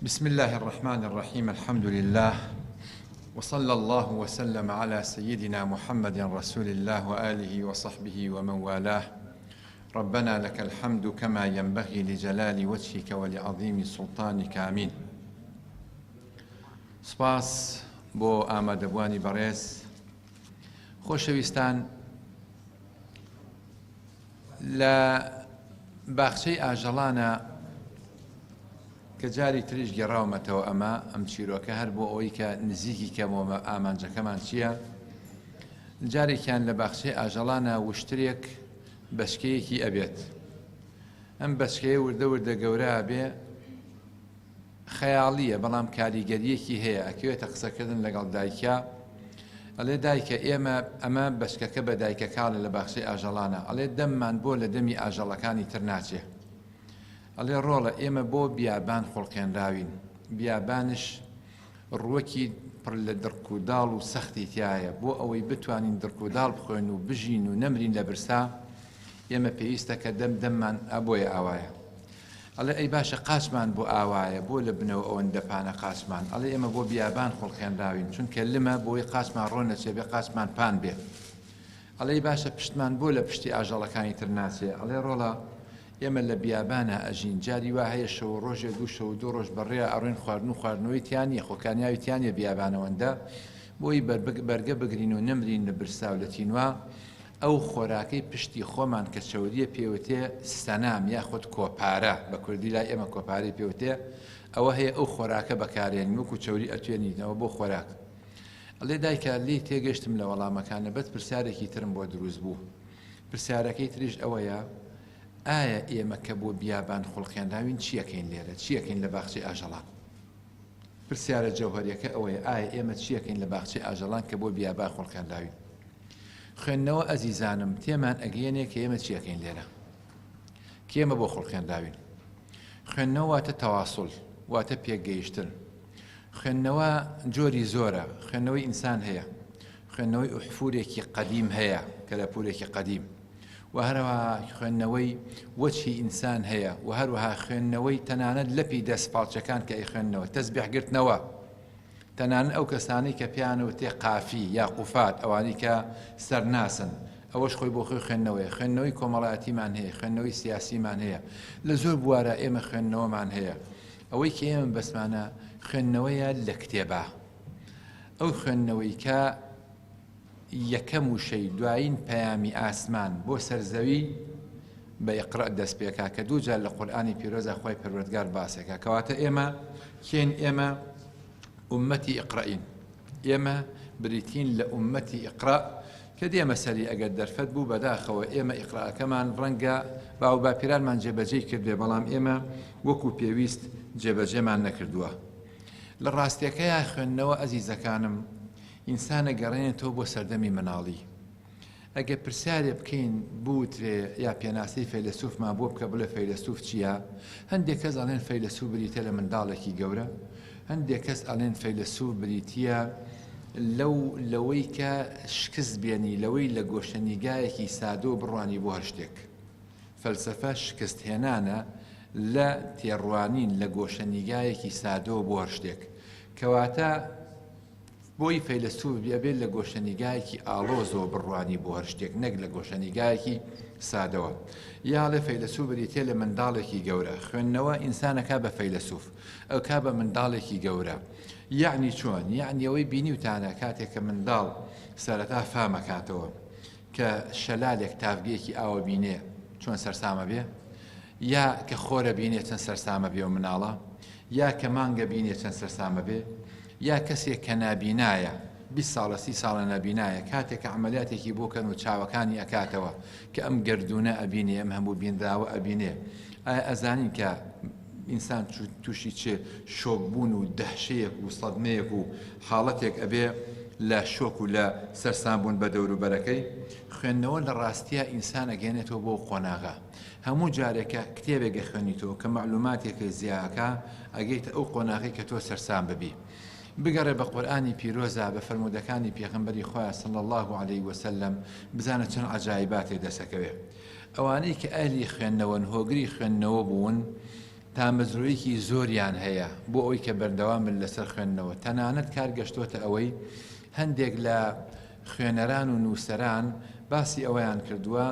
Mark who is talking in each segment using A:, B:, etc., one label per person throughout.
A: بسم اللە الرحمن الرحیم الحمد للە وصلی اللە وسلم علی سیدنا محمد رسول اللە وآله وصحبه ومن والاه ربنا لك الحمد كما ينبغي لجلال وجهك ولعظیم سلطانک آمین. سپاس بۆ ئامادەبوانی بەڕێز خۆشەویستان لە باخچەی ئاژەڵانە کە جاری تریش گێڕاومەتەوە ئەمە ئەم چیرۆکە هەر بۆ ئەوەی کە نزیکی کەمەوە ئامانجەکەمان چییە جارێکیان لە باخچەی ئاژەڵانە وشترێک بەچکەیەکی ئەبێت ئەم بەچکەیە وردە وردە گەورە ئەبێ خەیاڵییە بەڵام کاریگەرییەکی هەیە ئەکەوێتە قسەکردن لەگەڵ دایکیا ئەڵێ دایکە ئێمە ئەمە بەچکەکە بە دایکەکاڵێ لە باخچەی ئاژەڵانە ئەڵێ دەممان بۆ لە دەمی ئاژەڵەکانی تر ناچێ ئەڵێ ڕۆڵە ئێمە بۆ بیابان خوڵقێنراوین بیابانش ڕوەکی پڕ لە دڕک و داڵ و سەختی تایە بۆ ئەوەی بتوانین دڕک و داڵ بخۆین و بژین و نەمرین لە برسا ئێمە پێویستە کە دەم دەممان ئەبۆیە ئاوایە ئەڵێ ئەی باشە قاچمان بۆ ئاوایە بۆ لە بنەوە ئەوەندە پانە قاچمان؟ ئەڵێ ئێمە بۆ بیابان خوڵقێنراوین چونکە لمە بۆی قاچمان ڕۆ نەچێ بێ قاچمان پان بێ. ئەڵێی باشە پشتمان بۆ لە پشتی ئاژەڵەکانی تر ناچێ؟ ئەڵێ ڕۆڵە ئێمە لە بیابانا ئەژین جاری وا هەیە شەو و ڕۆژێ دوو شەو و دوو ڕۆژ بە ڕێیا ئەڕۆین خواردن و خواردنەوەی تیا نییە خۆ کانیاوی تیا نییە بیابان ئەوەندە بۆی بەرگە بگرین و نەمرین لە برسا و لە تینوا ئەو خۆراکەی پشتی خۆمان کە چەوریە پێوتێ سەنام یاخود کۆپارە بە کوردی لای ئێمە کۆپارەی پێوتێ ئەوە هەیە ئەو خۆراکە بەکارێنین وەکو چەوری ئەتوێنینەوە بۆ خۆراک ئەڵێ دایکە لێی تێگەشتم لە وەڵامەکانە بەس پرسیارێکی ترم بۆ دروست بوو پرسیارەکەی تریش ئەوەیە ئایا ئێمە کە بۆ بیابان خوڵقێنراوین چیەکەین لێرە چیەکەین لە باخچەی ئاژەڵان پرسیارە جەوهەریەکە ئەوەیە ئایا ئێمە چیەکەین لە باخچەی ئاژەڵان کە بۆ بیابان خوڵقێنراوین؟ خوێندنەوە ئەزیزانم تێمان ئەگەیەنێ کە ئێمە چیەکەین لێرە کە ئێمە بۆ خوڵقێنراوین. خوێندنەوە واتە تەواسول واتە پێکگەیشتن. خوێندنەوە جۆری زۆرە، خوێندنەوەی ئینسان هەیە، خوێندنەوەی ئوحفورێکی قەدیم هەیە، کەلەپورێکی قەدیم. و هەروەها خوێندنەوەی وەجهی ئینسان هەیە و هەروەها خوێندنەوەی تەنانەت لەپی دەست پاڵچەکان کە ئەیخوێندنەوە تەزبیح گرتنەوە تەنانەت ئەو کەسانەی کە پێیان وتێ قافی یا قوفات ئەوانەی کە سەرناسن ئەوەش خۆی بۆ خۆی خوێندنەوەیە خوێندنەوەی کۆمەڵایەتیمان هەیە خوێندنەوەی سیاسیمان هەیە لە زۆر بوارە ئێمە خوێندنەوەمان هەیە ئەوەی کە ئێمە بەسمانە خوێندنەوەیە لە کتێبا ئەو خوێندنەوەی کە یەکەم وشەی دوایین پەیامی ئاسمان بۆ سەر زەوی بە اقرا دەست پێکا کە دوو جار لە قورئانی پیرۆزا خوای پەروەردگار باسێکا کەواتە ئێمە کێین ئێمە ئومەتی اقرەین ئێمە بریتین لە ئومەتی اقرا کە دێمە سەری ئەگەر دەرفەت بوو بەداخەوە ئێمە ئیقراکەمان ڕەنگە باو باپیرانمان جێبەجێی کردێ بەڵام ئێمە وەکو پێویست جێبەجێمان نەکردووە لە ڕاستیەکەیا خوێندنەوە ئەزیزەکانم ئینسان ئەگەڕێنێتەوە بۆ سەردەمی مناڵی. ئەگەر پرسیارێ بکەین بوترێ یا پێناسەی فەیلەسوفمان بۆ بکە بڵێ فەیلەسوف چییە؟ هەندێک کەس ئەڵێن فەیلەسوف بریتە لە منداڵێکی گەورە، هەندێک کەس ئەڵێن فەیلەسوف بریتییە لەو لەوەی کە شکست بێنی لەوەی لە گۆشەنیگایەکی سادەوە بڕوانی بۆ هەر شتێک. فەلسەفە شکستهێنانە لە تێڕوانین لە گۆشەنیگایەکی سادەوە بۆ هەر شتێک. کەواتە بۆی فەیلەسوف بی ئەبێت لە گۆشەنیگایەکی ئاڵۆزەوە بڕوانی بۆ هەر شتێک نەک لە گۆشەنیگایەکی سادەوە. یا ئەڵێ فەیلەسوف بریتیە لە منداڵێکی گەورە. خوێندنەوە ئینسان ئەکا بە فەیلەسوف، ئەکا بە منداڵێکی گەورە. یەعنی چۆن؟ یەعنی ئەوەی بینیوتانە کاتێک کە منداڵ سەرەتا فام ئەکاتەوە کە شەلالێک تاڤگەیەکی ئاوە بینێ چۆن سەرسامە بێ؟ یا کە خۆرە بینێ چەند سەرسامە بێ و مناڵە؟ یا کە مانگە بینێ چەند سەرسامە بێ؟ یا کەسێک کە نابینایە 20 ساڵە 30 ساڵە نابینایە کاتێک کە عەمەلیاتێکی بۆ کەن و چاوەکانی ئەکاتەوە کە ئەم گەردوونە ئەبینێ ئەم هەموو بینراوە ئەبینێ ئایا ئەزانین کە ئینسان تووشی چ شۆک بوون و دەهشەیەک و سەدمەیەک و حاڵەتێک ئەبێ لە شۆک و لە سەرسام بوون بە دەوروبەرەکەی؟ خوێندنەوە لە ڕاستیا ئینسان ئەگەیەنێتەوە بۆ قۆناغە. هەموو جارێک کە کتێبێک ئەخوێنیتەوە کە مەعلوماتێکە زیاکا ئەگەیتە ئەو قۆناغەی کە تۆ سەرسام ببی. بگەڕێ بە قورئانی پیرۆزا بە فەرموودەکانی پێغەمبەری خوایە صلی اللە علیە وسلم بزانە چەند عەجایباتێ دەسەکەوێ. ئەوانەی کە ئەهلی خوێندنەوەن هۆگری خوێندنەوە بوون. تامەزرۆیەکی زۆریان هەیە بۆ ئەوەی کە بەردەوام بن لەسەر خوێندنەوە، تەنانەت کار گەشتۆتە ئەوەی هەندێک لە خوێنەران و نووسەران باسی ئەوەیان کردووە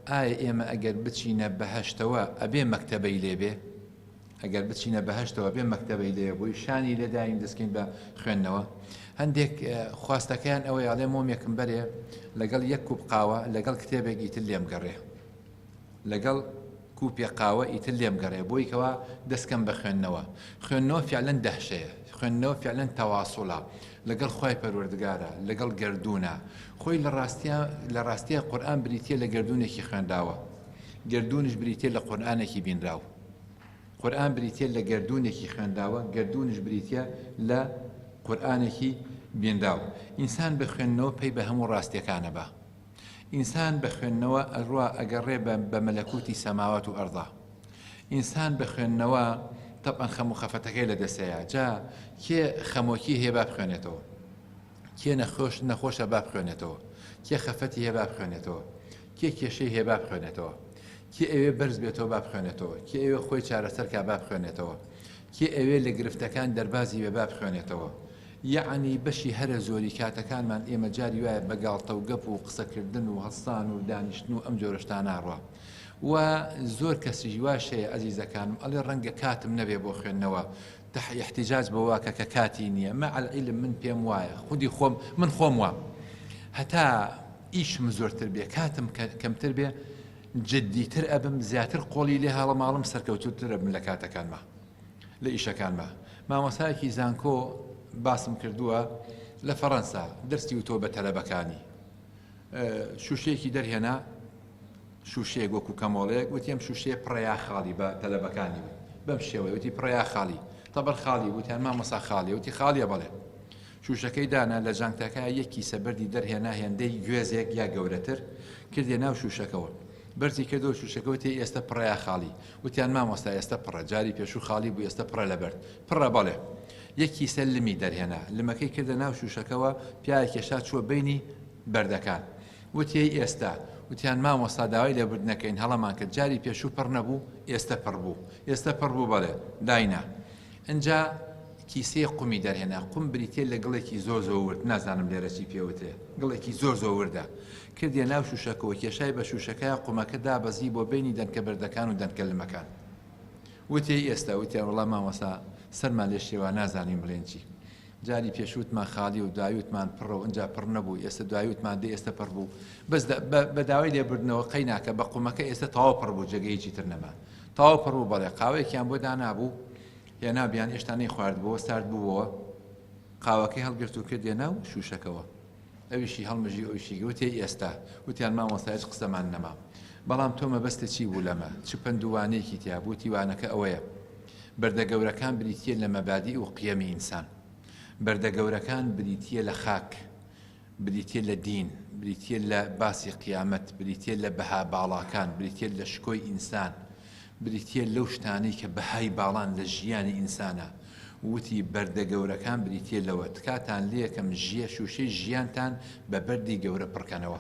A: ئایا ئێمە ئەگەر بچینە بەهەشتەوە ئەبێ مەکتەبەی لێ بێ؟ ئەگەر بچینە بەهەشتەوە بێ مەکتەبەی لێ بۆی شانی لێداین دەستکەین بە خوێندنەوە هەندێک خواستەکەیان ئەوەیە ئەڵێ مۆمێکم بەرێ لەگەڵ یەک کوپ قاوە لەگەڵ کتێبێک ئیتر لێم گەڕێ لەگەڵ کوپێ قاوە ئیتر لێم گەڕێ بۆی کەوا دەستکەم بە خوێندنەوە. خوێندنەوە فیعلەن دەهشەیە. خوێندنەوە فیعلەن تەواسوڵە لەگەڵ خوای پەروەردگارە، لەگەڵ گەردوونە. خۆی لە ڕاستیا لە ڕاستیا قورئان بریتیە لە گەردوونێکی خوێنراوە. گەردوونیش بریتیە لە قورئانێکی بینراو. قورئان بریتیە لە گەردوونێکی خوێنراوە، گەردوونیش بریتیە لە قورئانێکی بینراو. ئینسان بە خوێندنەوە پەی بە هەموو ڕاستیەکان ئەبا. ئینسان بە خوێندنەوە ئەڕوا ئەگەڕێ بە بە مەلەکوتی سەماوات و ئەرضا. ئینسان بە خوێندنەوە تەبعەن خەم و خەفەتەکەی لە دەسەیە. جا کێ خەمۆکی هەیە با بخوێنێتەوە. کێ نەخۆش نەخۆشە با بخوێنێتەوە. کێ خەفەتی هەیە با بخوێنێتەوە. کێ کێشەی هەیە با بخوێنێتەوە. کێ ئەوێ بەرز بێتەوە با بخوێنێتەوە. کێ ئەوێ خۆی چارەسەر کا با بخوێنێتەوە. کێ ئەوێ لە گرفتەکان دەربازی بێ با بخوێنێتەوە. یەعنی بەشی هەرە زۆری کاتەکانمان ئێمە جاری وایە بە گاڵتە و گەپ و قسەکردن و هەڵسان و دانیشتن و ئەم جۆرە شتانە ئەڕوا و زۆر کەسیش واش هەیە ئەزیزەکانم ئەڵێ ڕەنگە کاتم نەبێ بۆ خوێندنەوە تح احتجاج بەوە کە کە کاتی نییە مع العلم من پێم وایە خودی خۆم من خۆم وام هەتا ئیشم زۆرتر بێ کاتم کەمتر بێ جدیتر ئەبم زیاتر قۆڵی لێ هەڵەماڵم سەرکەوتووتر ئەبم لە کاتەکانما. لە ئیشەکانما. مامۆستایەکی زانکۆ باسم کردووە لە فەڕەنسا دەرسی وتۆ بە تەلەبەکانی. شوشەیەکی دەرهێنا شوشەیەک وەکو کەمۆڵەیەک وتی ئەم شوشەیە پڕە یا خاڵی بە تەلەبەکانی وت بەم شێوەیە وتی پڕە یا خاڵی تەبەر خاڵی وتیان مامۆستا خاڵیە وتی خاڵیە بەڵێ شوشەکەی دانا لە جانتاکە یەک کیسە بەردی دەرهێنا هێندەی گوێزێک یا گەورەتر کردیە ناو شوشەکەوە بەرزی کردەوە شوشەکە وتی ئێستە پڕە یا خاڵی وتیان مامۆستا ئێستە پڕە جاری پێشوو خاڵی بوو ئێستە پڕە لە بەرد پڕە بەڵێ یەک کیسە لمی دەرهێنا لمەکەی کردە ناو شوشەکەوە پیاوێک کێشا چووە بەینی بەردەکان وتی ئەی ئێستا وتیان مامۆستا داوای لێبوردنەکەین هەڵەمان کرد جاری پێشوو پڕ نەبوو ئێستە پڕ بوو ئێستە پڕ بوو بەڵێ داینا ئنجا کیسەی قومی دەرهێنا، قوم بریتیە لە گڵێکی زۆر زۆر ورد، نازانم لێرە چی پێ وترێ، گڵێکی زۆر زۆر وردە، کردیە ناو شوشەکەوە، کێشای بە شوشەکەیا، قومەکە دابەزی بۆ بەینی دەنکە بەردەکان و دەنکە لمەکان. وتی ئەی ئێستا؟ وتیان وەڵا مامۆستا سەرمان لێ شێوا نازانین بڵێین چی. جاری پێش وتمان خاڵیە و دوایی وتمان پڕە و ئنجا پڕ نەبوو، ئێستا دوایی وتمان دەی ئێستا پڕ بوو. بەس بە داوای لێبوردنەوە قەیناکە بە قومەکە ئێستا تەواو پڕ بوو جێگەی هیچی تر نەما. تەواو پڕ بوو بەڵێ. قاوەیەکیان بۆ دانابوو. هێنابیان هێشتا نەیخواردبۆوە سارد بووبۆوە قاوەکەی هەڵگرت و کردیە ناو شووشەکەوە ئەویشی هەڵمژی ئەویشی وتی ئێستا وتیان مامۆستا هیچ قسەمان نەما بەڵام تۆ مەبەستت چی بوو لەمە چ پەند و وانەیەکی تیا بوو وتی وانەکە ئەوەیە بەردە گەورەکان بریتییە لە مەبادیء و قیەمی ئینسان بەردە گەورەکان بریتییە لە خاک بریتیە لە دین، بریتیە لە باسی قیامەت، بریتیە لە بەها باڵاکان، بریتیە لە شکۆی ئینسان، بریتیە لەو شتانەی کە بەهای باڵان لە ژیانی ئینسانا. وتی بەردە گەورەکان بریتیە لەوە، تکاتان لێکەم ژیە شوشەی ژیانتان بە بەردی گەورە پڕکەنەوە.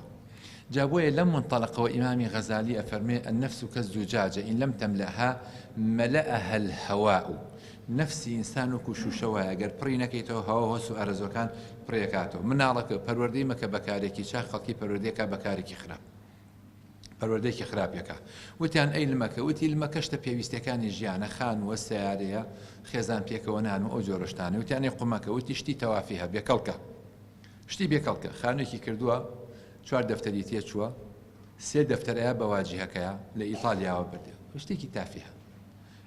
A: جا بۆیە لەم مونتەلەقەوە ئیمامی غەزالی ئەفەرموێ، النفس کالزجاجە ان لم تملئها ملئها الهواء، نەفسی ئینسان وەکو شوشە وایە گەر پڕی نەکەیتەوە هەوا هۆس و ئارەزوەکان پڕیەکاتەوە. مناڵەکە پەروەردەی مەکە بە کارێکی چاک خەڵکی پەروەردەیەکا بە کارێکی خراپ. پەروەردەیەکی خراپێکە. وتیان ئەی لمەکە؟ وتی لمەکە شتە پێویستیەکانی ژیانە، خانووە، سەیارەیە، خێزان پێکەوە نان و ئەو جۆرە شتانە. وتیان ئەی قومەکە؟ وتی شتی تەوافیهە، بێکەڵکە. شتی بێکەڵکە. خانووێکی کردووە، چوار دەفتەری تێچووە، سێ دەفتەر ئەیا بە واجیهەکەیا، لە ئیتالیاوە بردیە. شتێکی تافیهە.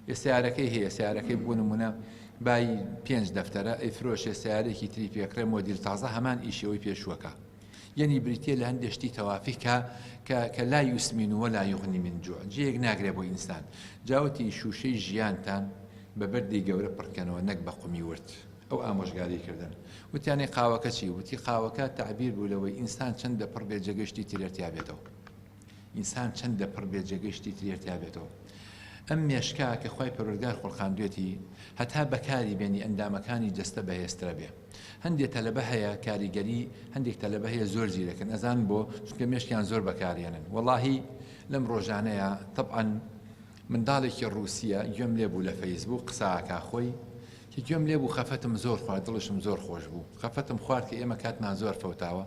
A: ئێ سەیارەکەی هەیە، سەیارەکەی بۆ نموونە بای پێنج دەفتەرە، ئەیفرۆشێ سەیارەیەکی تری پێکڕێ مۆدیل تازە هەمان ئیشی ئەوی پێشووەکە. یەنی بریتیە لە هەندێ شتی تەوافی کە کە کە لا یوسمین ولا یغنی من جوع جێیەک ناگرێ بۆ ئینسان. جا وتی شووشەی ژیانتان بە بەردی گەورە پڕکەنەوە نەک بە قومی ورد. ئەو ئامۆژگاری کردن. وتیان ئەی قاوەکە چی؟ وتی قاوەکە تەعبیر بوو لەوەی ئینسان چەندە پڕ بێ جێگەی شتی ترێر تیا بێتەوە. ئینسان چەندە پڕ بێت جێگەی شتی ترێر تیا بێتەوە. ئەم مێشکە کە خوای پەروەردگار خوڵقاندوێتی هەتا بەکاری بێنی ئەندامەکانی جەستە بەهێزترە بێ. هەندێ تەلەبە هەیە کاریگەری هەندێک تەلەبە هەیە زۆر زیرەکن ئەزان بۆ؟ چونکە مێشکیان زۆر بەکارێنن. وەڵاهی لەم ڕۆژانەیە تەبعەن. منداڵێکی ڕووسیە گوێم لێ بوو لە فەیسبووک قسە ئەکا خۆی کە گوێم لێ بوو خەفەتم زۆر خوارد دڵشم زۆر خۆش بوو خەفەتم خوارد کە ئێمە کاتمان زۆر فەوتاوە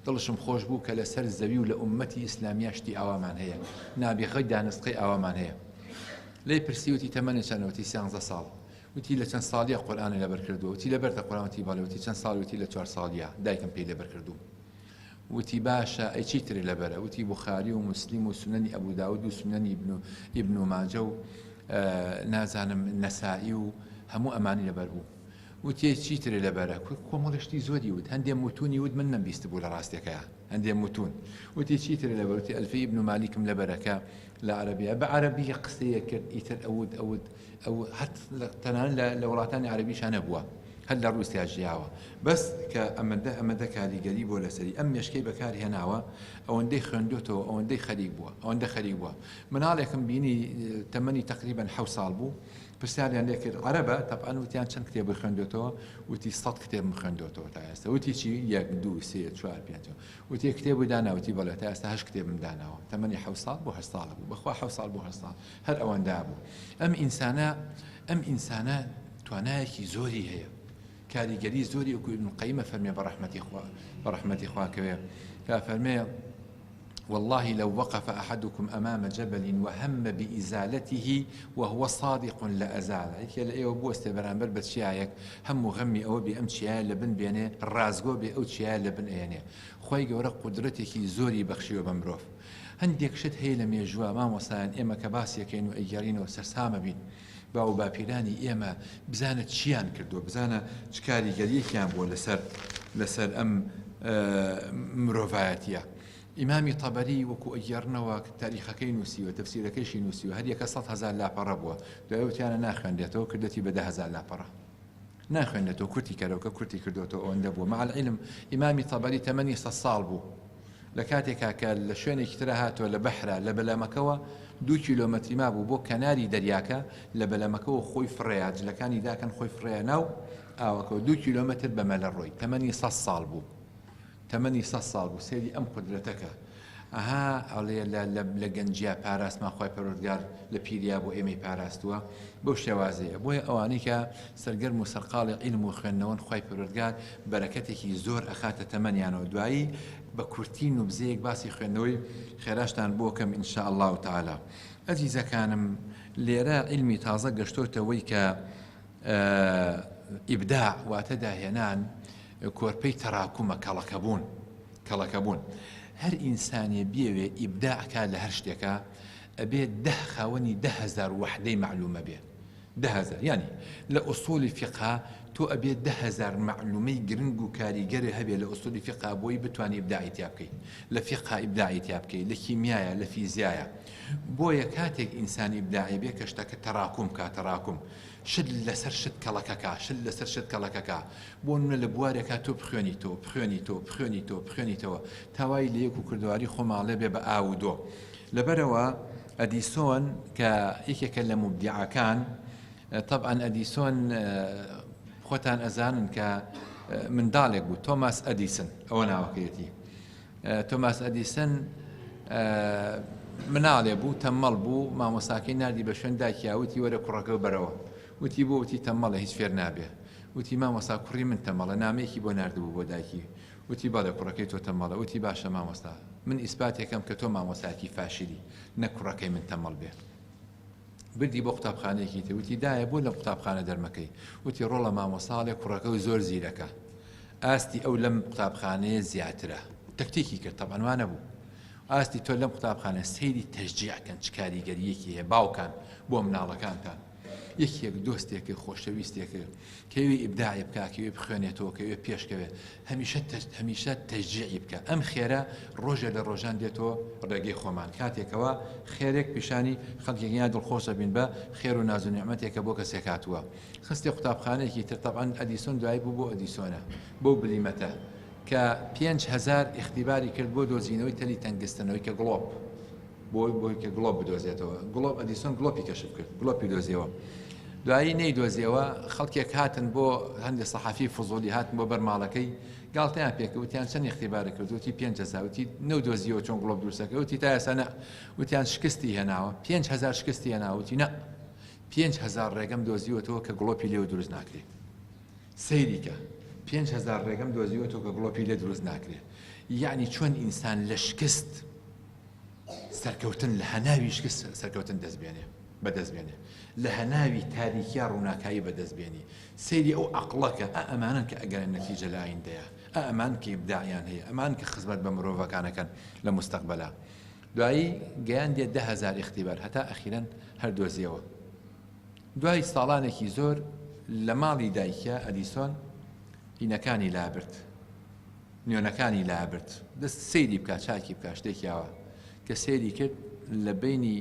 A: دڵشم خۆش بوو کە لەسەر زەوی و لە ئوممەتی ئیسلامیا شتی ئاوامان هەیە نابیغەی دانسقەی ئاوامان هەیە لێی پرسی وتی تەمەنت چەنە وتی سیانزە ساڵ وتی لە چەند ساڵیە قورئانت لەبەر کردووە وتی لەبەرتە قورئان وتی بەڵێ وتی چەند ساڵی وتی لە چوار ساڵیە دایکم پێی لەبەر کردووم وتی باشە ئەی چی ترت لەبەرە؟ وتی بوخاری و موسلیم و سونەنی ئەبو داود و سونەنی ئیبن ماجە و نازانم نەسائی و هەموو ئەمانی لەبەر بوو. وتی ئەی چی ترت لەبەرە؟ کۆمەڵێ شتی زۆری وت، هەندێ موتونی وت من نەمبیستبوو لە ڕاستیەکەیا، هەندێ موتون. وتی چی ترت لەبەرە؟ وتی ئەلفی ئیبن مالیکم لەبەرە کە لە عەرەبیە بە عەرەبی قسەیەک کرد ئیتر ئەوت ئەوت ئەو هەر تەنانەت لە وڵاتانی عەرەبیشا نەبووە هەر لە ڕووسیا ژیاوە بەس کە ئەمەندە ئەمەندە کاریگەری بۆ لەسەری ئەم مێشکەی بەکار هێناوە ئەوەندەی خوێندۆتەوە ئەوەندەی خەریک بووە ئەوەندە خەریک بووە مناڵێکم بینی تەمەنی تقریبا حەو ساڵ بوو پرسیاریان لێ کرد عەرەبە تەبعەن وتیان چەند کتێبی خوێندۆتەوە وتی سەد کتێبم خوێندۆتەوە تا ئێستا وتی چی یەک دوو سێ چوار پێنج وتی کتێب دانا وتی بەڵێ تا ئێستا هەشت کتێبم داناوە تەمەنی حەو ساڵ بۆ هەشت ساڵە بوو بەخوا حەو ساڵ بۆ هەشت ساڵ هەر ئەوەندە بوو ئەم ئینسانە ئەم ئینسانە توانایەکی زۆری هەیە کاریگەری زۆری وەکو ابن القیم فەرمێ بە ڕەحمەتی خوا بە ڕەحمەتی خوا کەوێ کە فەرمێ والله لو وقف أحدكم أمام جبل وهم بإزالته وهو صادق لأزال یەکێ لە ئێوە بوەستێ بەرامبەر بە چیایەک هەم و غەمی ئەوە بێ ئەم چیایە لە بن بێنێ ڕازگۆ بێ ئەو چیایە لە بن ئەیەنێ خوای گەورە قودرەتێکی زۆری بەخشیوە بە مرۆڤ هەندێک شت هەیە لە مێژووە مامۆستایان ئێمە کە باسیەکەین و ئەیگێڕینەوە سەرسامەبین باووباپیرانی ئێمە بزانە چیان کردووە بزانە چ کاریگەریەکیان بووە لەسەر لەسەر ئەم مرۆڤایەتیە ئیمامی تەبەری وەکو ئەگێڕنەوە تاریخەکەی نووسیوە تەفسیرەکەیشی نووسیوە هەریەکە 100 هەزار لاپەڕە بووە دوای وتیانە ناخوێنرێتەوە کردەتی بە 10 هەزار لاپەڕە ناخوێنێتەوە کورتی کەرەوە کە کورتی کردۆتەوە ئەوەندە بووە مع العلم ئیمامی تەبەری تەمەنی سە ساڵ بوو لە کاتێکا کە لە شوێنێکی ترا هاتووە لە بەحرا لە بەلەمەکەوە دوو کیلۆمەتری مابوو بۆ کەناری دەریاکە لە بەلەمەکەوە خۆی فڕێیا جلەکانی داکەن خۆی فڕێیا ناو ئاوەکەوە دوو کیلۆمەتر بە مەلە ڕۆی تەمەنی سە ساڵ بوو تەمەنی سەد ساڵ بوو سەیری ئەم قودرەتە کە ئەها ئەڵێ لە لە لە گەنجیا پاراستمان خوای پەروەردگار لە پیریا بۆ ئێمەی پاراستووە بەو شێوازەیە بۆیە ئەوانەی کە سەرگەرم و سەرقاڵی عیلم و خوێندنەوەن خوای پەروەردگار بەرەکەتێکی زۆر ئەخاتە تەمەنیانەوە دوایی بە کورتی نوبزەیەک باسی خوێندنەوەی خێراشتان بۆ کەم ان شاء اللە تعالی ئەزیزەکانم لێرە عیلمی تازە گەشتۆتەوەی کە ئیبداع واتە داهێنان کۆرپەی تەراکومە کەڵەکەبوون کەڵەکەبوون هەر ئینسانێ بیەوێ ئیبداع کا لە هەر شتێکا ئەبێ دە خاوەنی 10هزار وەحدەی مەعلومە بێ 10هزار یانی لە ئوسولی فیقها تۆ ئەبێ 10هزار مەعلومەی گرنگ و کاریگەرێ هەبێ لە ئوسولی فیقها بۆی بتوانی ئیبداعی تیا بکەی لە فیقها ئیبداعی تیا بکەی لە کیمیایە لە فیزیایە بۆیە کاتێک ئینسان ئیبداعی بێ کە شتەکە تەراکوم کا تەراکوم شت لەسەر شت کەڵەکە کا شت لەسەر شت کەڵەکە کا بۆ نمونە لە بوارێکا تۆ بخوێنیتەوە بخوێنیتەوە بخوێنیتەوە بخوێنیتەوە تا وای لە یەک و کردواری خۆماڵێ بێ بە ئاو و دۆ لەبەرئەوە ئەدیسۆن کە یەکێکە لە موبدیعەکان تەبعەن ئەدیسۆن خۆتان ئەزانن کە منداڵێک بوو تۆماس ئەدیسن ئەوە ناوەکەیەتی تۆماس ئەدیسن مناڵێ بوو تەمەڵ بوو مامۆساکەی ناردی بە شوێن دایکیا وتی وەرە کوڕەکە بەرەوە وتی بۆ وتی تەمەڵە هیچ فێر نابێ وتی مامۆستا کوڕی من تەمەڵە نامەیەکی بۆ ناردبوو بۆ دایکی وتی بەڵێ کوڕەکەی تۆ تەمەڵە وتی باشە مامۆستا من ئیسپاتێکەم کە تۆ مامۆستایەکی فاشلی نەک کوڕەکەی من تەمەڵ بێ بردی بۆ قوتابخانەیەکی تر وتی دایە بۆ لەم قوتابخانە دەرمەکەی وتی ڕۆڵە مامۆستا ئەڵێ کوڕەکەو زۆر زیرەکە ئاستی ئەو لەم قوتابخانەیە زیاترە تەکتیکی کرد تەبعەن وا نەبوو ئاستی تۆ لەم قوتابخانە سەیری تەشجیع کەن چ کاریگەریەکی هەیە باوکان بۆ مناڵەکانتان یەکێک دۆستێکە خۆشەویستێکە کەوێ ئیبداعی بکا کەوێ بخوێنێتەوە کەوێ پێشکەوێ هەمیشە هەمیشە تەشجیعی بکە ئەم خێرە ڕۆژێ لە ڕۆژان دێتەوە ڕێگەی خۆمان کاتێکەوە خێرێک پیشانی خەڵکێک یان دڵخۆشە بین بە خێر و ناز و نیعمەتێکە بۆ کەسێک هاتووە خستی قوتابخانەیەکی تر تەبعەن ئەدیسۆن دوایی بوو بۆ ئەدیسۆنە بەو بلیمەتە کە 5000 ئیختیباری کرد بۆ دۆزینەوەی تەلی تەنگستنەوەی کە گڵۆپ بۆی بۆی کە گڵۆپ بدۆزێتەوە گڵۆپ ئەدیسۆن گڵۆپی کەشف کرد گڵۆپی دۆزیەوە. دوایی نەیدۆزیەوە، خەڵکێک هاتن بۆ هەندێ سەحەفی فزوڵی هاتن بۆ بەر ماڵەکەی، گاڵتەیان پێ کرد، وتیان چەند ئیختیبارت کرد؟ وتی 5000، وتی نەودۆزیەوە چۆن گڵۆپ دروست دەکەی؟ وتی تا ئێستا نا، وتیان شکستی هێناوە، 5000 شکستی هێناوە؟ وتی نا، 5000 ڕێگەم دۆزیوەتەوە کە گڵۆپی لێوە دروست ناکرێ. سەیری کە، 5000 ڕێگەم دۆزیوەتەوە کە گڵۆپی لێ دروست ناکرێ. یەعنی چۆن ئینسان لە شکست سەرکەوتن لە هەناوی شکست سەرکەوتن دەست بێنێ بەدەست بێنێ لە هەناوی تاریکیا ڕووناکایی بەدەست بێنی سەیری ئەو عەقڵە کە ئا ئەمانەن کە ئەگەنە نەتیجە لە ئایندەیا ئا ئەمان کە ئیبداعیان هەیە ئەمان کە خزمەت بە مرۆڤەکان ئەکەن لە موستەقبەلا دوایی گەیاندیە 10,000 ئیختیبار هەتا ئەخیرەن هەر دۆزیەوە دوای ساڵانێکی زۆر لە ماڵی دایکیا ئەدیسۆن هینەکانی لابرد نوێنەکانی لابرد دەست سەیری بکا چاکی بکا شتێکی ئاوا کە سەیری کرد لە بەینی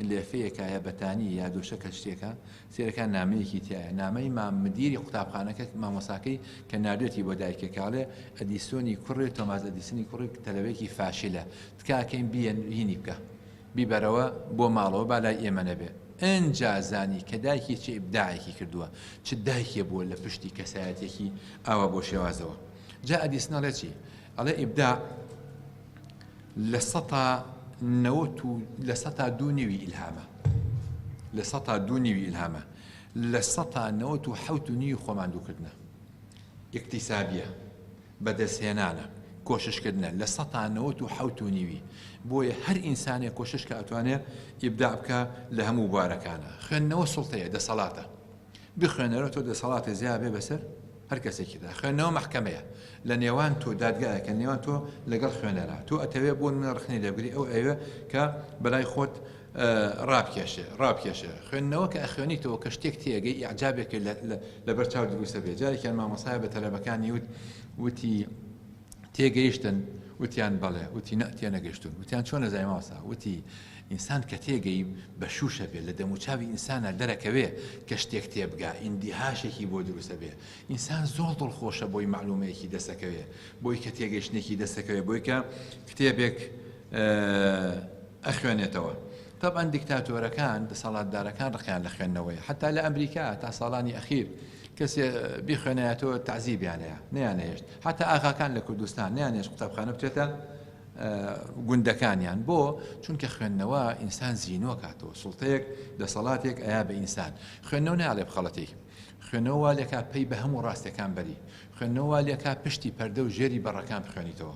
A: لێفەیەکا یا بەتانی یا دۆشەکە شتێکە سەیرەکە نامەیەکی تایە نامەی مام مدیری قوتابخانەکە مامۆساکەی کە ناردوێتی بۆ دایکێک ئەڵێ ئەدیسۆنی کوڕێ تۆماس ئەدیسنی کوڕی تەلەبەیەکی فاشلە تکاکەین بیەن هینی بکە بیبەرەوە بۆ ماڵەوە با لای ئێمە نەبێ ئنجا زانی کە دایکی چ ئیبداعێکی کردووە چ دایکێ بووە لە پشتی کەسایەتێکی ئاوا بۆ شێوازەوە جا ئەدیسن ئەڵێ چی؟ ئەڵێ ئیبداع لە سەتا نەوەت و لە سەتا دوو نیوی ئیلهامە لە سەتا دوو نیوی ئیلهامە لە سەتا نەوەت و حەوت و نیوی خۆمان دووکردنە ئیکتیسابیە بەدەستهێنانە کۆششکردنە لە سەتا نەوەت و حەوت و نیوی بۆیە هەر ئینسانێک کۆشش کە ئەتوانێ ئیبداع بکە لە هەموو بوارەکانە خوێندنەوە سوڵتەیە دەسەڵاتە بخوێنەرەوە تۆ دەسەڵاتێ زیا بێ بەسەر هەر کەسێکیدا خوێندنەوە مەحکەمەیە لە نێوان تۆ دادگایەکە نێوان تۆ لەگەڵ خوێنەرا تۆ ئەتەوێ بۆ نمونە ڕخنەی لێبگری ئەو ئەوێ کە بەلای خۆت ڕابکێشێ ڕابکێشێ خوێندنەوە کە ئەخوێنیتەوە کە شتێک تێگەی ئیعجابێک لەبەر چاو دروستە بێ جارێکیان مامۆستایە بە تەلەبەکانی وت وتی تێگەیشتن؟ وتیان بەڵێ. وتی نە تێنەگەیشتوون. وتیان چۆن ئەزانی مامۆستا؟ وتی ئینسان کە تێگەی بە شووشە بێ لە دەموچاوی ئینسانا دەرەکەوێ کە شتێک تێبگا ئیندیهاشێکی بۆ دروست ئەبێ. ئینسان زۆر دڵخۆشە بۆی مەعلومەیەکی دەست ئەکەوێ بۆی کە تێگەیشتنێکی دەست ئەکەوێ بۆی کە کتێبێک ئەخوێنێتەوە. تەبعەن دیکتاتۆرەکان، دەسەڵاتدارەکان ڕقیان لە خوێندنەوەیە. حەتا لە ئەمریکا تا ساڵانی ئەخیر کەسێ بیخوێنایەتەوە تەعزیبیان ئەیا، نەیانەهێشت. حەتا ئاغاکان لە کوردستان نەیانهێشت قوتابخانە بچێتە گوندەکانیان. بۆ؟ چونکە خوێندنەوە ئینسان زینوە کاتەوە، سوڵتەیەک، دەسەڵاتێک ئەیا بە ئینسان. خوێندنەوە نایەڵێ بخەڵەتێی. خوێندنەوە وا لێکا پەی بە هەموو ڕاستیەکان بەری. خوێندنەوە وا لێکا پشتی پەردە و ژێری بەڕەکان بخوێنیتەوە.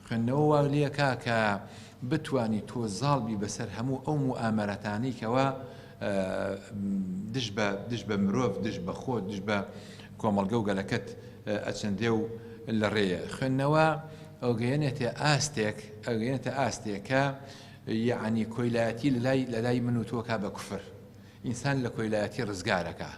A: خوێندنەوە وا لێکا کە بتوانی تۆ زاڵ بی بەسەر هەموو ئەو موئامەرەتانەی کەوا دژ بە دژ بە مرۆڤ، دژ بە خۆت، دژ بە کۆمەڵگە و گەلەکەت ئەچەندێ و لە ڕێیە. خوێندنەوە ئەوگەیەنێتە ئاستێک ئەوگەیەنێتە ئاستێک کە یەعنی کۆیلایەتی لەلای لەلای من و تۆ کا بە کوفر. ئینسان لە کۆیلایەتی ڕزگارەکا.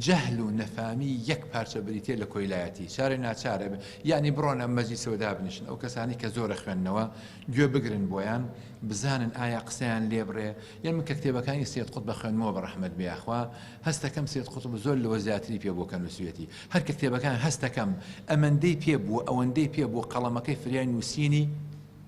A: جەهل و نەفامی یەک پارچە بریتیە لە کۆیلایەتی. چارە ناچارە یەعنی بڕۆنە مەجلیسەوە دابنیشن ئەو کەسانەی کە زۆر ئەخوێننەوە گوێ بگرن بۆیان بزانن ئایا قسەیان لێ بڕێ یان من کە کتێبەکانی سید قوتب ئەخوێنمەوە بە ڕەحمەت بێ یاخوا هەستەکەم سید قوتب زۆر لەوە زیاتری پێ بووە کە نووسویەتی هەر کە کتێبەکان هەستەکەم ئەمەندەی پێ بووە ئەوەندەی پێ بووە قەڵەمەکەی فریای نووسینی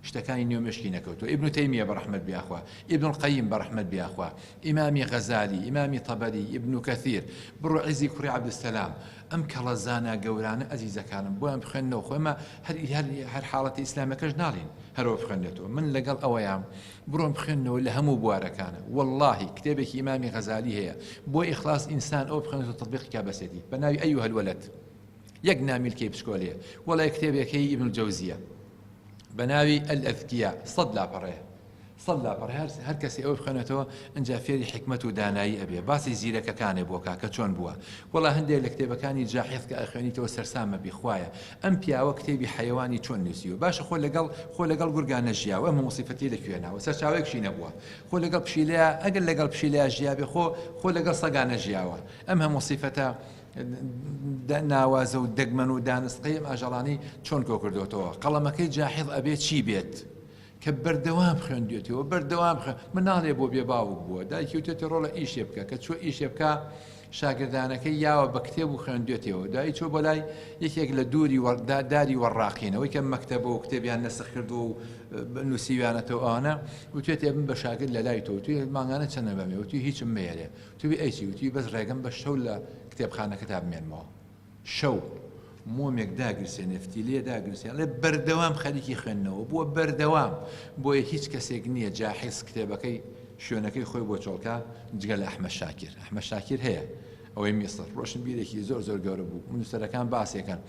A: شتەکانی نێو مێشکی نەکەوتووە ئیبن تەیمیە بە ڕەحمەت بێ یاخوا ئیبن القەیم بە ڕەحمەت بێ یاخوا ئیمامی غەزالی ئیمامی تەبەری ئیبن کەثیر بڕۆ عیزی کوڕی عەبدولسەلام ئەم کەڵە زانا گەورانە ئەزیزەکانم بۆیان بخوێننەوە خۆ ئێمە هەر هەر هەر حاڵەتی ئیسلامەکەش ناڵین هەرەوە بخوێنێتەوە من لەگەڵ ئەوەیام بڕۆن بخوێننەوە لە هەموو بوارەکانە واللهی کتێبێکی ئیمامی غەزالی هەیە بۆ ئیخلاص ئینسان ئەو بخوێنێتەوە تطبیقی کا بەسێتی بە ناوی ئەیها الولد یەک نامیلکەی بچکۆلەیە وەڵای کتێبێک هەیە ئیبن الجەوزیە بە ناوی الأذكياء سەد لاپەڕەیە سەد لاپەڕە هەر هەر کەسی ئەوە بخوێنێتەوە ئینجا فێری حیکمەت و دانایی ئەبێ باسی زیرەکەکانێ بۆ کا کە چۆن بووە وەڵا هەندێک لە کتێبەکانی جاحیظ کە ئەخوێنیتەوە سەرسامە بی خوایە ئەم پیاوە کتێبی حەیەوانی چۆن نووسیوە باشە خۆ لەگەڵ خۆ لەگەڵ گورگا نەژیاوە ئەم هەموو سیفەتی لە کوێ ناوە سەرچاوەیەکشی نەبووە خۆ لەگەڵ پشیلەیە ئەگەر لەگەڵ پشیلەیە ژیابێ خۆ خۆ لەگەڵ سەگا نەژیاوە ئەم هەموو سیفەتە ناوازە و دەگمەن و دانسقەی ئەم ئاژەڵانەی چۆن کۆکردۆتەوە قەڵەمەکەی جاحیظ ئەبێ چی بێت کە بەردەوام خوێندوێتەوە بەردەوام خوێن مناڵێ بۆ بێ باوک بووە دایکی وتێتی ڕۆڵە ئیشێ بکە کە چوە ئیشێ بکە. شاگردانەکەی یاوە بە کتێب و خوێندوێتیەوە. دوایی چووە بۆ لای یەکێک لە دووری داری وەڕاقین، ئەوەی کە مەکتەبە و کتێبیان نەسخ کردووە و نووسیویانەتەوە ئەوانە، وتوێتی ئەبم بە شاگرد لە لای تۆ. وتوی مانگانە چەندە بەمێ؟ وتوی هیچم مەیەرێ. وتوی ئەی چی؟ وتوی بەس ڕێگەم بە شەو لە کتێبخانەکەتا بمێنمەوە. شەو مۆمێک داگرسێنێ، فتیلەیە داگرسێنێ، ئەڵێ بەردەوام خەریکی خوێندنەوە بووە، بەردەوام. بۆیە هیچ کەسێک نییە جاحیز کتێبەکەی شوێنەکەی خۆی بۆ چۆڵکا جگە لە ئەحمەد شاکیر. ئەحمەد شاکیر هەیە ئەوەی میسر، ڕۆشنبیرێکی زۆر زۆر گەورە بوو، نووسەرەکان باسێکەن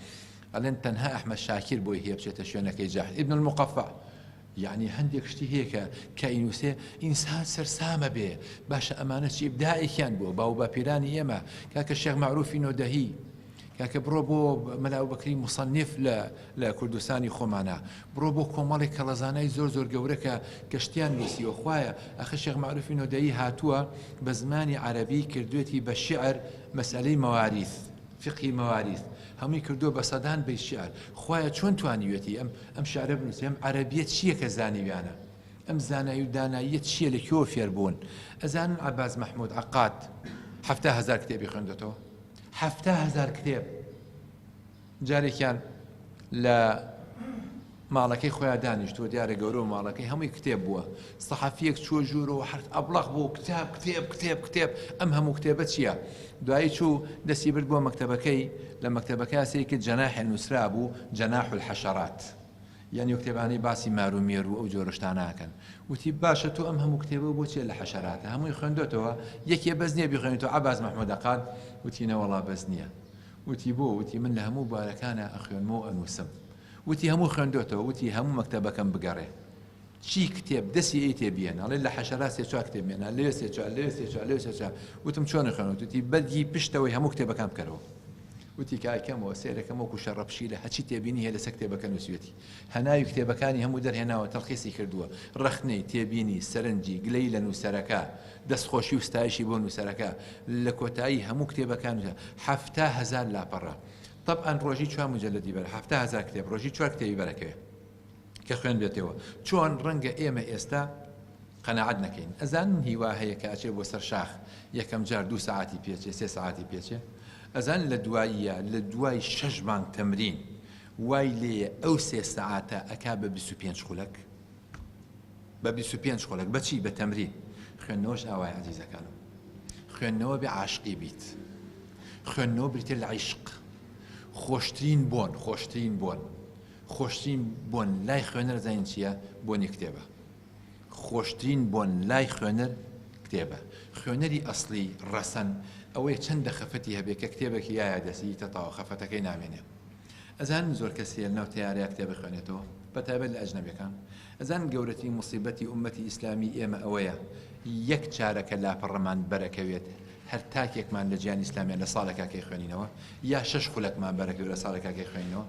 A: ئەڵێن تەنها ئەحمەد شاکیر بۆی هەیە بچێتە شوێنەکەی جاحیز. ئیبن المقەفع یەعنی هەندێک شتی هەیە کە کە ئینوسێ ئینسان سەرسامە بێ باشە ئەمانە چی ئیبداعێکیان بووە باو باپیرانی ئێمە کاکە شێخ مەعروفی نۆدەهی کاکە بڕۆ بۆ مەلا ئەبوبەکری موسەنیف لە لە کوردستانی خۆمانە بڕۆ بۆ کۆمەڵێک کەڵەزانای زۆر زۆر گەورە کە کە شتیان نووسیوە خوایە ئەخە شێخ مەعروفی نۆدەیی هاتووە بە زمانی عەرەبی کردوێتی بە شیعر مەسئەلەی مەواریث فیقهی مەواریث هەمووی کردووە بە سەدان بەیت شیعر خوایە چۆن توانیویەتی ئەم ئەم شیعرە بنووسێ ئەم عەرەبیە چییە کە زانیویانە ئەم زانایی و داناییە چییە لە کوێوە فێر بوون ئەزانن عەباس مەحموود عەقاد 70 هەزار کتێبی خوێندۆتەوە 70 هەزار کتێب جارێکیان لە ماڵەکەی خۆیان دانیشتووە دیارە گەورە و ماڵەکەی هەمووی کتێب بووە سەحەفیەک چووە ژوورەوە هەر ئەبڵەق بوو کتاب کتێب کتێب کتێب ئەم هەموو کتێبە چییە دوایی چوو دەستی برد بۆ مەکتەبەکەی لە مەکتەبەکە سەیری کرد جەناحێ نووسرابوو جەناح الحشرات یانی ئەو کتێبانەی باسی مار و مێر و ئەو جۆرە شتانە ئەکەن وتی باشە تۆ ئەم هەموو کتێبە بۆ چیە لە حەشەراتە هەمووی خوێندۆتەوە یەکێ بەس نییە بیخوێنیتەوە عەباس مەحموود عەقاد وتی نەوەڵا بەس نییە وتی بۆ؟ وتی من لە هەموو بوارەکانا ئەخوێنمەوە و ئەنووسم. وتی هەموو خوێندۆتەوە؟ وتی هەموو مەکتەبەکەم بگەڕێ چی کتێب دەسی ئەیتێ بیەن. ئەڵێ لە حەشەرا سێ چوار کتێب مێنا، لەوێ سێ چوار، لەوێ سێ چوار، لەوێ سێ چوار. وتم چۆن خوێنەوە؟ وتی بەرگی پشتەوەی هەموو کتێبەکان بکەرەوە. وتی کە ئەیکەمەوە سەیرەکەم وەکوو شەڕە پشیلە هەچی تێبینی هەیە لەسەر کتێبەکە نووسیوێتی. هەناوی کتێبەکانی هەموو دەرهێناوە تەلخیسی کردووە. ڕەخنەی، تێبینی، سەرنجی، گلەیی لە نووسەرەکە، دەستخۆشی و ستایشی بۆ نووسەرەکە لە کۆتایی هەموو کتێبەکان نووسرا، 70 هەزار لاپەڕە. تەبعەن ڕۆژی چوار موجەلەدی بەر، 70 هەزار کتێب، ڕۆژی چوار کتێبی بەرەکەوێ کە خوێندبێتەوە. چۆن ڕەنگە ئێمە ئێستا قەناعەت نەکەین؟ ئەزانن هیوا هەیە کە ئەچێ بۆ سەر شاخ یەکەم جار دوو سەعاتی پێچێ، سێ سەعاتی پێچێ؟ ئەزانن لە دواییە لە دوای شەش مانگ تەمرین وای لێیە ئەو سێ سەعاتە ئەکا بە 25 خولەک؟ بە 25 خولەک بە چی؟ بە تەمرین. خوێندنەوەش ئاوایە ئازیزەکانم. خوێندنەوە بێ عاشقی بیت. خوێندنەوە بریتیە لە عیشق. خۆشترین بۆن، خۆشترین بۆن، خۆشترین بۆن لای خوێنەر زانین چییە؟ بۆنی کتێبە. خۆشترین بۆن لای خوێنەر کتێبە. خوێنەری ئەسڵی ڕەسەن ئەوەیە چەندە خەفەتی هەبێ کە کتێبێکی یایە دەستی تەتاوە خەفەتەکەی نامێنێ. ئەزانن زۆر کەس هەیە لەناو تەیارەیا کتێب ئەخوێنێتەوە بەتایبەت لە ئەجنەبیەکان ئەزانن گەورەترین موسیبەتی ئوممەتی ئیسلامی ئێمە ئەوەیە یەک چارەکە لاپەڕەمان بەرەکەوێت هەر تاکێکمان لە جیهانی ئیسلامیا لە ساڵێکا کەی خوێنینەوە یا شەش خولەکمان بەرەکەوێت لە ساڵێکا کەی خوێنینەوە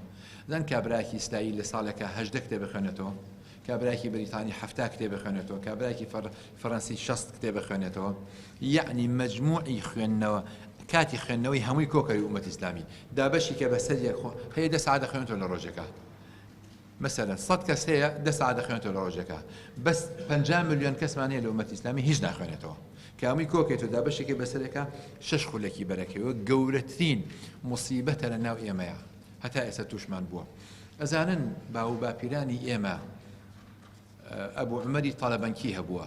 A: زان کابراکی ئیسلایی لە ساڵێکا 18 کتێب خوێنێتەوە کابراکی بریتانی 70 کتێب خوێنێتەوە کابراکی فەرەنسی 60 کتێب خوێنێتەوە یەعنی مەجموعی خوێندنەوە کاتی خوێندنەوەی هەمووی کۆکەری ئومەتی ئیسلامی دابەشی کە بەسەر یەک خۆ هەیە دە سەعات دەخوێنێتەوە لە ڕۆژێکا مەسەلەن سەد کەس هەیە دە سەعات دەخوێنێتەوە لە ڕۆژێکا بەس 50 ملیۆن کەسمان هەیە لە ئومەتی ئیسلامی هیچ ناخوێنێتەوە کە هەمووی کۆکەیتەوە دابەشێکی بەسەرێکا شەش خولەکی بەرەکەوە گەورەترین مصیبەتە لە ناو ئێمەیە هەتا ئێستا تووشمان بووە ئەزانن باو باپیرانی ئێمە ئەبو عومەری تەلەبەنکی هەبووە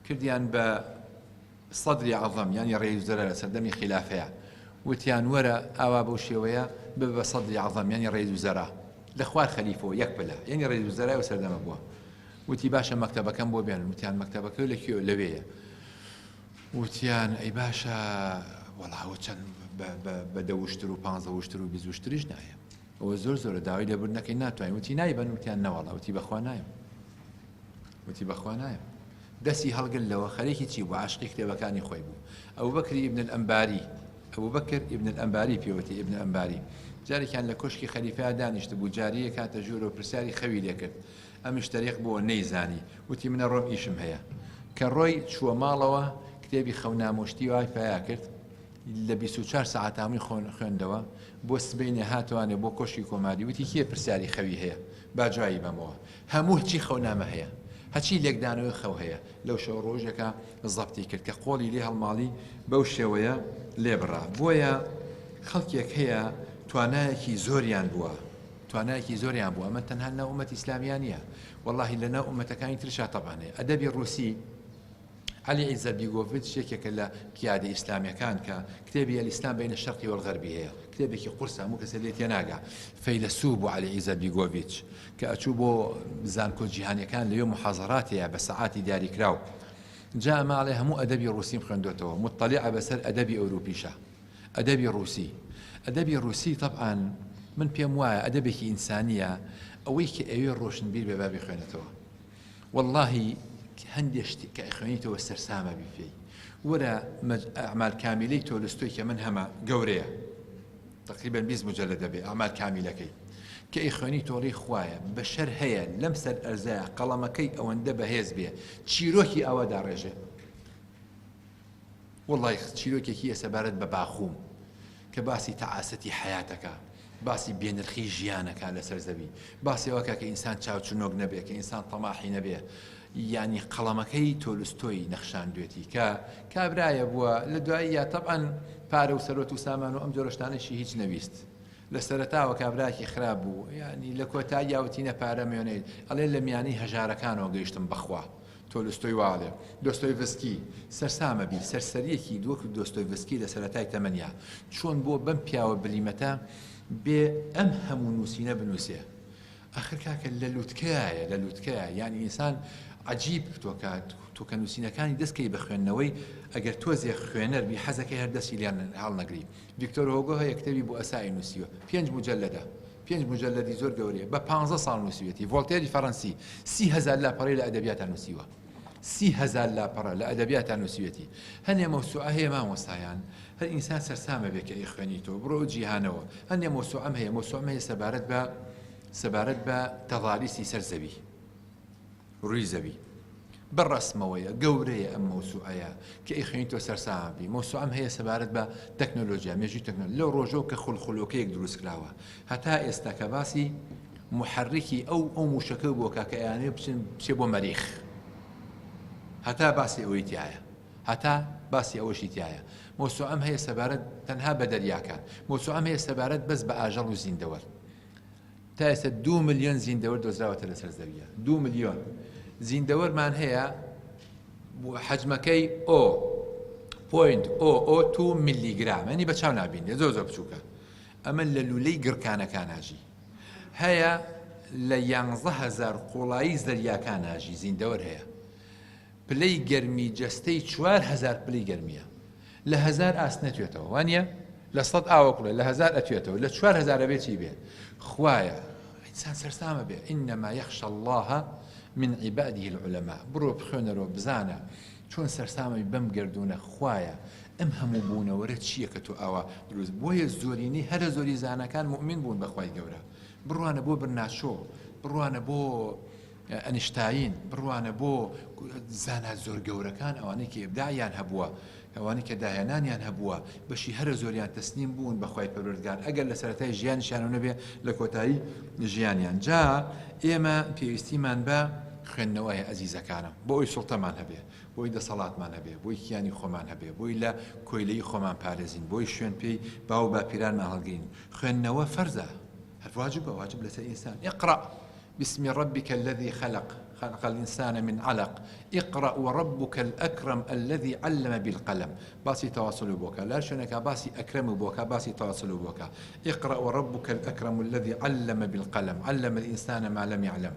A: کردیان بە سەدری عەزەم یانی ڕێی وزەرا لە سەردەمی خیلافەیا وتیان وەرە ئاوا بەو شێوەیە ببە بە سەدری عەزەم یانی ڕێی وزەرا لە خوار خەلیفەوە یەک پلە یانی ڕێی وزەرای ئەو سەردەمە بووە وتی باشە مەکتەبەکەم بۆ بێنن وتیان مەکتەبەکە لە کوێ لەوێیە وتیان ئەی باشە وەڵا ئەوە چەند بە دە وشتر و پانزە وشتر و بیست وشتریش نایە ئەوە زۆر زۆرە داوای لێبوردن نەکەین ناتوانین وتی نایبەن وتیان نەوەڵا وتی بەخوا نایم وتی بەخوا نایم دەستی هەڵگر لەوە خەریکی چی بوو عاشقی کتێبەکانی خۆی بوو ئەبوبەکری ئیبن الئەنباری ئەبوبەکر ئیبن الئەنباری پێوتی ئیبن ئەنباری جارێکیان لە کۆشکی خەلیفە دانیشتبوو جاریەک هاتە ژوورەوە پرسیاری خەوی لێکرد ئەمیش تەریق بووە نەیزانی وتی منە ڕۆم ئیشم هەیە کە ڕۆی چووە ماڵەوە کتێبی خەونامۆشتی وای پیا کرد لە 24 سەعات هەمووی خوێندەوە، بۆ سبەینێ هاتەوانێ بۆ کۆشکی کۆماری وتی کێ پرسیاری خەوی هەیە با جوابی بەمەوە، هەموو چی خەونامە هەیە؟ هەچی لێکدانەوەی خەو هەیە لەو شەو ڕۆژێکا زەبتی کرد کە قۆڵی لێ هەڵماڵی بەو شێوەیە لێ بڕا بۆیە خەڵکێک هەیە توانایەکی زۆریان بووە توانایەکی زۆریان بووە ئەمە تەنها لەناو ئومەتی ئیسلامیا نییە وەڵاهی لەناو ئومەتەکانی ترشا تەبعەن هەیە ئەدەبی ڕووسی عەلی عیزەتبیگۆڤیچ یەکێکە لە قیادە ئیسلامیەکان کە کتێبی الاسلام بین الشرق والغربی هەیە کتێبێکی قورسە هەموو کەسێ لێ تێناگا فەیلەسوف بوو عەلی عیزەتبیگۆڤیچ کە ئەچوو بۆ زانکۆ جیهانیەکان لەوێ محازەرات هەیە بە سەعاتی دیاریکراو جا ئەمە ئەڵێ هەموو ئەدەبی ڕووسیم خوێندۆتەوە مطلعە بەسەر ئەدەبی ئەوروپیشا ئەدەبی ڕووسی ئەدەبی ڕووسی تەبعەن من پێم وایە ئەدەبێکی ئینسانیە ئەوەی کە ئەوێ ڕۆشنبیر بێ با بیخوێنێتەوە وەڵاهی هەندێ شت کە ئەخوێنیتەوە سەرسام ئەبی پێی وەرە ئەعمال کامیلەی تۆلستۆی کە من هەمە گەورەیە تقریبا 20 مجلد دەبێ ئەعمال کامیلەکەی کە ئەیخوێنی تۆڵی خوایە بەشەر هەیە لەم سەر ئەرزایە قەڵەمەکەی ئەوەندە بەهێز بێ چیرۆکی ئاوا داڕێژێ وەڵای چیرۆکێکی هەیە سەبارەت بە باخوم کە باسی تەعاسەتی حەیاتەکە باسی بێنرخی ژیانەکە لەسەر زەوی باسی ئەوەکە کە ئینسان چاوچنۆک نەبێ کە ئینسان تەماحی نەبێ یعنی قەڵەمەکەی تۆلستۆی نەخشاندوێتی کە کابرایە بووە لە دوایی یا تەبعەن پارە و سەرۆت و سامان و ئەم جۆرە شتانەشی هیچ نەویست لە سەرەتاوە کابراکی خراپ بوو یعنی لە کۆتاییا وتی نە پارە مێنەیت ئەڵێ لە میانی هەژارەکانەوە گەیشتم بەخوا تۆلستۆی وا ئەڵێ. دۆستۆیڤسکی، سەرسامە بی، سەرسەرییەکی وەک دۆستۆیڤسکی لە سەرەتای تەمەنیا، چۆن بۆ بەم پیاوە بلیمەتە بێ ئەم هەموو نووسینە بنووسێ؟ ئاخر کاکە لە لوتکەیایە، لە لوتکەیە. یانی ئینسان عەجیب تۆ کە تۆ کە نووسینەکانی دەست کەی بە خوێندنەوەی، ئەگەر تۆزێ خوێنەر بی حەزەکەی هەر دەستی لێ هەڵنەگری. ڤیکتۆر هۆگۆ هەیە کتێبی بوئەسای نووسیوە، پێنج موجەلەدە. پێنج موجەلەدی زۆر گەورەیە بە پانزە ساڵ نووسیوێتی ڤۆڵتێری فەڕەنسی 30هزار لاپەڕەی لە ئەدەبیاتا نووسیوە 30هزار لاپەڕە لە ئەدەبیاتا نووسیوێتی هەنێ مەوسوعە هەیە مامۆستایان هەر ئینسان سەرسامە بێ کە ئەیخوێنیتەوە بڕۆ ئەو جیهانەوە هەندێ مەوسوعەم هەیە مەوسوعەم هەیە سەبارەت بە سەبارەت بە تەضاریسی سەر زەوی ڕووی زەوی بە ڕەسمەوەیە، گەورەیە ئەم مەوسوعەیە کە ئەیخوێنیتەوە سەرسام بی. مەوسوعەم هەیە سەبارەت بە تەکنۆلۆجیا، مێژووی تەکنۆلۆ لەو ڕۆژەوە کە خولخولۆکەیەک دروست کراوە هەتا ئێستا کە باسی موحەڕیکی ئەو ئەو مووشەکە بووە کە کە ئەیانەوێ بچن بچێ بۆ مەریخ هەتا باسی ئەوەی تایە هەتا باسی ئەوەشی تایە مەوسوعەم هەیە سەبارەت تەنها بە دەریاکان مەوسوعەم هەیە سەبارەت بەس بە ئاژەڵ و زیندەوەر تا ئێستا دوو ملیۆن زیندەوەر دۆزراوەتە لەسەر زەویە دوو ملیۆن زیندەوەرمان هەیە حەجمەکەی ئۆ پوینت ئۆ ئۆ تو میلیگرام ینی بە چاو نابینێ زۆر زۆر بچووکە ئەمە لە لولەی گڕکانەکاناژی هەیە لە یانزە هزار قوڵایی زەریاکاناژی زیندەوەر هەیە پلەی گەرمی جەستەی 4000 پلەی گەرمیە لە هەزار ئاست نەتوێتەوە وانە لە سەد ئاوە کوڵێ لە هەزار ئەتوێتەوە لە 4000 ئەبێ چی بێ خوایە ئینسان سەرسامە بێ انما یخشى الله من عباده العلماء بڕۆ بخوێنەرەوە بزانە چۆن سەرسامەبی بەم گەردوونە خوایە ئەم هەموو بوونەوەرە چییە کە تۆ ئاوا دروست بۆیە زۆرینەی هەرە زۆری زاناکان موئمین بوون بە خوای گەورە بڕوانە بۆ برناچۆ بڕوانە بۆ ئەنیشتاین، بڕوانە بۆ زانا زۆر گەورەکان ئەوانەی کە ئیبداعیان هەبووە، ئەوانەی کە داهێنانیان هەبووە، بەشی هەرە زۆریان تەسلیم بوون بە خوای پەروەردگار ئەگەر لە سەرەتای ژیانیشیانەوە نەبێ لە کۆتایی ژیانیان. جا ئێمە پێویستیمان بە خوێندنەوە هەیە ئەزیزەکانم بۆ ئەوی سوڵتەمان هەبێ، بۆی دەسەڵاتمان هەبێ، بۆی کیانی خۆمان هەبێ، بۆی لە کۆیلەیی خۆمان پارێزین، بۆی شوێن پێی باو و باپیرانمان هەڵگرین. خوێندنەوە فەرزە، هەر واجبە، واجب لەسەر ئینسان. اقرأ باسم ربک الذی خلق خلق الانسان من علق اقرأ وربک الاکرم الذی علم بالقلم باسی تواصل بۆ کا لە هەر شوێنێکا باسی ئەکرەم بۆ کا باسی تواصل بۆ کا اقرأ وربک الاکرم الذی علم بالقلم علم الانسان ما لم يعلم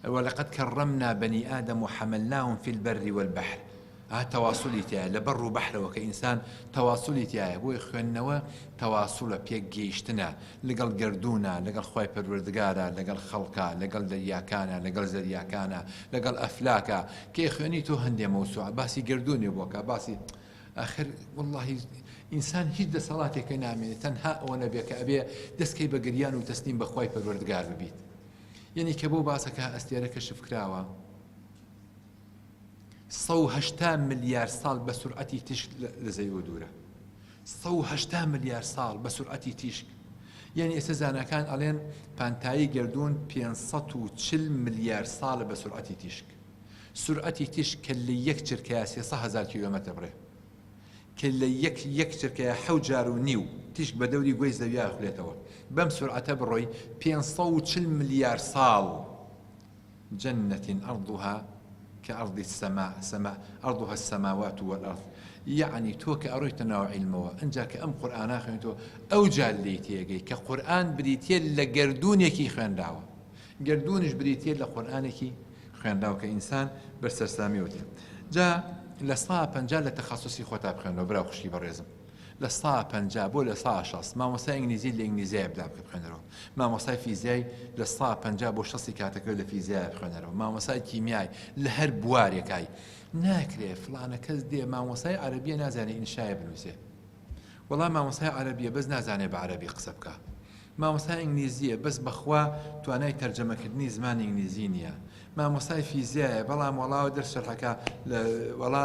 A: ولقد كرمنا بني آدم وحملناهم في البر والبحر ئا تەواسولی تیایە لە بەڕ و بەحرەوە کە ئینسان تەواسولی تیایە بۆیە خوێندنەوە تەواسولە پێک گەیشتنە لەگەڵ گەردوونە لەگەڵ خوای پەروەردگارە لەگەڵ خەڵکە لەگەڵ دەریاکانە لەگەڵ زەریاکانە لەگەڵ ئەفلاکە کە ئەخوێنی تۆ هەندێ مەوسوعە باسی گەردوونێ بۆکە باسی ئاخر واللهی ئینسان هیچ دەسەڵاتێکە نامێنێت تەنها ئەوە نەبێ کە ئەبێ دەستکەی بە گریان و تەسلیم بە خوای پەروەردگار ببیت یعنی کە بۆ باسەکە ئەستێرە کەشف کراوە 180 ملیار ساڵ بە سورعەتی تیشک لە زەویەوە دوورە. 180 ملیار ساڵ بە سورعەتی تیشک. یعنی ئێستا زاناکان ئەڵێن پانتایی گەردوون 540 ملیار ساڵە بە سورعەتی تیشک. سورعەتی تیشک کە لە یەک چرکەیا سێسە هەزار کیلۆمەتر بڕێ کە لە یەک یەک چرکەیا حەوت جار و نیو تیشک بە دەوری گۆی زەویا ئەخولێتەوە بەم سورعەتە بڕۆی 540 ملیار ساڵ جنة ارضها كارض السماء سماء ارضها السماوات والارض یەعنی تۆ کە ئەڕۆیتە ناو عیلمەوە ئنجا کە ئەم قورئانە خوێنیتەوە ئەوجا لێی تێگەی کە قورئان بریتیە لە گەردوونێکی خوێنراوە گەردوونیش بریتیە لە قورئانێکی خوێنراو کە ئینسان بەر سەرسامیەوە دێ جا لە سا 50 لە تەخەسوسی خۆتا بخوێنەوە برا خوشکی بەڕێزم لە سا 50 بۆ لە سا 60 مامۆستای ئینگلیزی لە ئینگلیزیای بدا بکە بخوێنەرەوە مامۆستای فیزیای لە سا 50 بۆ 60 کاتەکە لە فیزیای بخوێنەرەوە مامۆستای کیمیای لە هەر بوارێکای ناکرێ فڵانە کەس دێ مامۆستای عەرەبیە نازانێ ئینشایە بنووسێ وەڵا مامۆستای عەرەبیە بەس نازانێ بە عەرەبی قسە بکا مامۆستای ئینگلیزیە بەس بەخوا توانای تەرجەمەکردنی زمانی ئینگلیزی نییە مامۆستای فیزیایە بەڵام وەڵا دەرس شەرحەکە وەڵا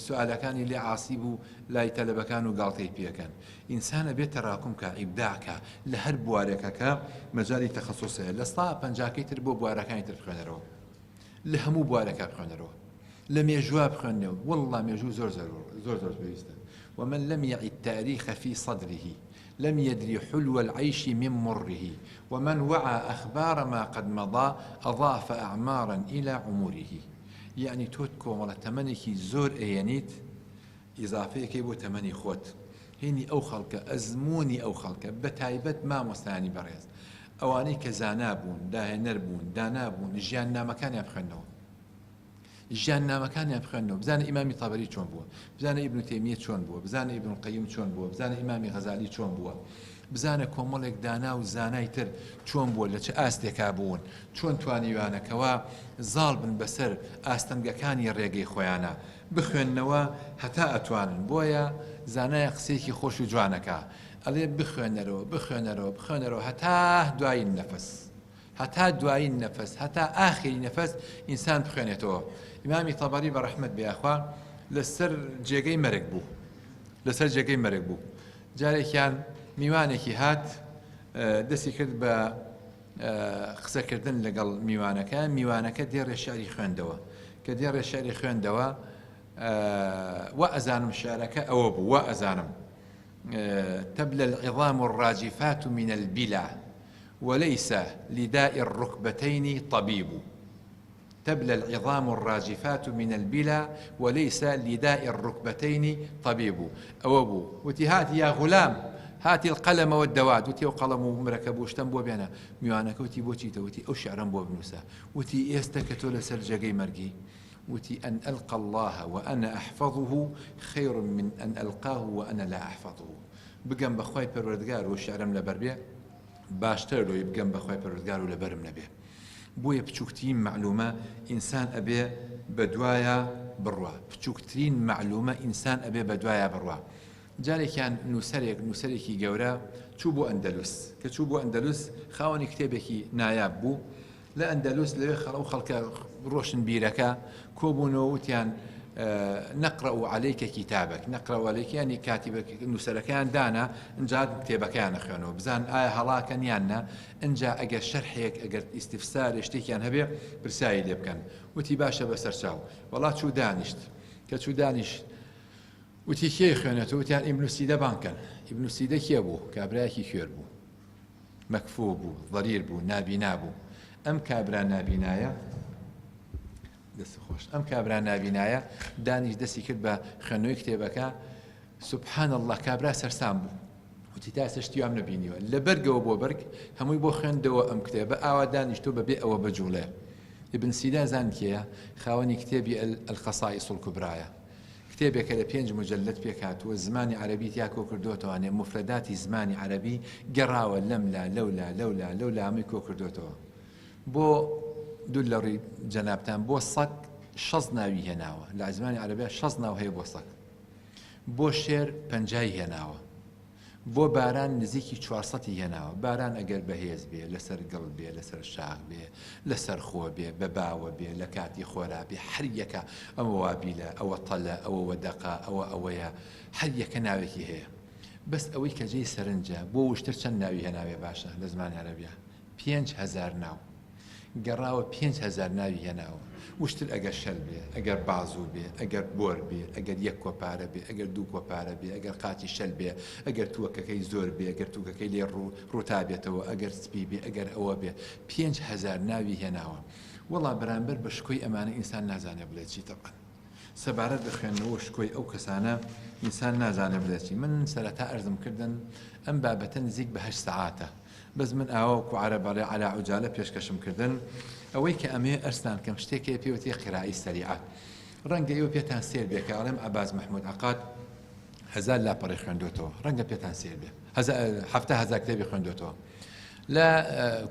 A: سوالەکانی لێ عاسی بوو لای تەلەبەکان و گاڵتەی پێکەن ئینسانە بێت تەراکم کە ئیبداکە لە هەر بوارێکەکە مەجای تەخصصەیە لە سا پەنجاکەی تر بۆ بوارەکانی تر بخوێنەرەوە لە هەموو بوارەکە بخوێنەرەوە لە مێژووا بخوێنەوە واللە مێژوو زۆر زۆر زۆر پێویستە ومن لم يعي التاريخ في صدره لم يدري حلو العيش من مره ومن وعى أخبار ما قد مضى أضاف أعمارا إلى عمره یەعنی تۆ کۆمەڵە تەمەنێکی زۆر ئەیەنیت ئیزافەیەکەی بۆ تەمەنی خۆت هینی ئەو خەڵکە ئەزموونی ئەو خەڵکە بەتایبەت مامۆستایانی بەڕێز ئەوانەی کە زانا بوون داهێنەر بوون دانا بوون ژیاننامەکانیان بخوێنەوە ژیاننامەکانیان بخوێنەوە بزانە ئیمامی تەبەری چۆن بووە بزانە ئیبن تەیمیە چۆن بووە بزانە ئیبن قەیم چۆن بووە بزانە ئیمامی غەزالی چۆن بووە بزانە کۆمەڵێک دانا و زانای تر چۆن بووە لە چ ئاستێکا بوون چۆن توانیویانە کەوا زاڵ بن بەسەر ئاستەنگەکانی ڕێگەی خۆیانا بخوێننەوە هەتا ئەتوانن بۆیە زانایە قسەیەکی خۆش و جوان ئەکا ئەڵێ بخوێنەرەوە بخوێنەرەوە بخوێنەرەوە هەتا دوایین نەفەس هەتا دوایین نەفەس هەتا ئاخری نەفەس ئینسان بخوێنێتەوە ئیمامی تەبەری بە ڕەحمەت بێ یاخوا لەسەر جێگەی مەرگ بوو لەسەر جێگەی مەرگ بوو جارێکیان میوانێکی هات دەستی کرد بە قسەکردن لەگەڵ میوانەکە میوانەکە دێڕێ شعری خوێندەوە کە دێڕێ شعری خوێندەوە وا ئەزانم شعرەکە ئەوە بوو وا ئەزانم تبلى العظام الراجفات من البلا وليس لداء الركبتين طبيب تبلى العظام الراجفات من البلا وليس لداء الركبتين طبيب ئەوە بوو وتی هات یا غلام هات القلم والدوات وتی ئەو قەڵەم و مرەکەب و شتەم بۆ بێنە میوانەکە وتی بۆ چیتە وتی ئەو شعرەم بۆ بنووسە وتی ئێستە کە تۆ لەسەر جێگەی مەرگی وتی أن ألقى الله وأنا أحفظه خير من أن ألقاه وأنا لا أحفظه بگەم بە خوای پەروەردگار و شعرم لەبەر بێ باشترە لەوەی بگەم بە خوای پەروەردگار و لەبەرم نەبێ بۆیە بچوکترین مەعلومە ئینسان ئەبێ بەدوایا بڕوا بچوکترین مەعلومە ئینسان ئەبێ بەدوایا بڕوا جارێکیان نووسەرێک نووسەرێکی گەورە چوو بۆ ئەندەلوس کە چوو بۆ ئەندەلوس خاوەنی کتێبێکی نایاب بوو لە ئەندەلوس لەوێ خەڵ ئەو خەڵکە ڕۆشنبیرەکە کۆبوونەوە وتیان نقرأ عليك كتابك نقرأ عليك یانی کاتیبە نووسەرەکەیان دانا ئینجا کتێبەکەیان ئەخوێنەوە بزان ئایا هەڵاکەن یان نا ئینجا ئەگەر شەرحێک ئەگەر ئیستفسارێ شتێکیان هەبێ پرسیاری لێ بکەن وتی باشە بەسەر چاو وەڵا چوو دانیشت کە چوو دانیشت وتی کێ خوێنێتەوە وتیان ئیبن سیدە بانگ کەن ئیبن سیدە کێ بوو کابرایەکی کوێر بوو مەکفو بوو ضریر بوو نابینا بوو ئەم کابرا نابینایە دەست خۆش ئەم کابرا نابینایە دانیش دەستی کرد بە خوێندنەوەی کتێبەکە سبحان الله کابرا سەرسام بوو وتی تا ئێستا شتی وام نەبینیوە لە بەرگەوە بۆ بەرگ هەمووی بۆ خوێندەوە ئەم کتێبە ئاوا دانیشتوو بەبێ ئەوە بجوڵێ ئیبن سینا زان کێیە خاوەنی کتێبی الخصائص الكبرایە کتێبێکە لە پێنج مجلد پێکهاتووە زمانی عەرەبی تیا کۆکردۆتەوانێ مفرداتی زمانی عەرەبی گەڕاوە لەملا لەولا لەولا لەولا هەمووی کۆکردۆتەوە بۆ دوور لە ڕووی جەنابتان بۆ سەگ شەست ناوی هێناوە لە زمانی عەرەبیا شەست ناو هەیە بۆ سەگ بۆ شێر پەنجای هێناوە بۆ باران نزیکی چوارسەتی هێناوە باران ئەگەر بەهێز بێ لەسەر گڵ بێ لەسەر شاخ بێ لەسەر خۆ بێ بە باوە بێ لە کاتی خۆرا بێ هەر یەکە ئەمە وابیلە ئەوە تەلە ئەوە وەدەقە ئەوە ئەوەیە هەر یەکە ناوێکی هەیە بەس ئەوەی کە جێی سەرنجە بۆ وشتر چەند ناوی هێناوێ باشە لە زمانی عەرەبیا 5000 ناو. گەڕاوە 5000 ناوی هێناوە. وشتر ئەگەر شەل بێ، ئەگەر بازوو بێ، ئەگەر بۆر بێ، ئەگەر یەک کۆپارە بێ، ئەگەر دوو کۆپارە بێ، ئەگەر قاچی شەل بێ، ئەگەر تووەکەکەی زۆر بێ، ئەگەر تووکەکەی لێ ڕوو ڕووتابێتەوە، ئەگەر سپی بێ، ئەگەر ئەوە بێ. 5000 ناوی هێناوە. وەڵا بەرامبەر بە شکۆی ئەمانە ئینسان نازانێ بڵێ چی تەبعەن. سەبارەت بە خوێندنەوە و شکۆی ئەو کەسانە ئینسان نازانێ بڵێ چی. من سەرەتا ئەرزم کردن ئەم بابەتە نزیک بە هەشت سەعاتە. بەس من ئاوا وەکو عەرەب ئەڵێ عەلا عوجالە پێشکەشم کردن. ئەوەی کە ئەمەوێ ئەرزتان کەم شتێک هەیە پێی وترێ قیرائەی سەریعە. ڕەنگە ئێوە پێتان سەیر بێ کە ئەڵێم عەباس مەحمود عەقاد هەزار لاپەڕەی خوێندۆتەوە. ڕەنگە پێتان سەیر بێ. 70,000 کتێبی خوێندۆتەوە. لە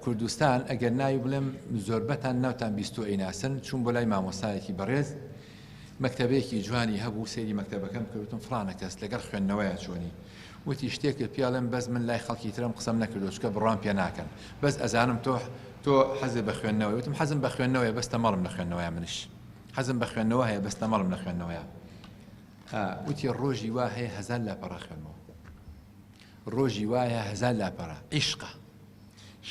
A: کوردستان ئەگەر ناوی بڵێم زۆربەتان ناوتان بیستووە ئەیناسن، چووم بۆ لای مامۆستایەکی بەڕێز مەکتەبەیەکی جوانی هەبوو سەیری مەکتەبەکەم کرد وتم فڵانە کەس لەگەڵ خوێندنەوەیە چۆنی وتی شتێکت پێ ئەڵێم بەس من لای خەڵکی ترم قسەم نەکردووە چونکە بڕوام پێ ناکەن بەس ئەزانم تۆ تۆ حەزت بە خوێندنەوەی وتم حەزم بە خوێندنەوەیە بەس تەمەڵم لە خوێندنەوەیە منیش حەزم بە خوێندنەوە هەیە بەس تەمەڵم لە خوێندنەوەیە وتی ڕۆژی وا هەیە هەزار لاپەڕە خوێنمەوە ڕۆژی وایە هەزار لاپەڕە عیشقە،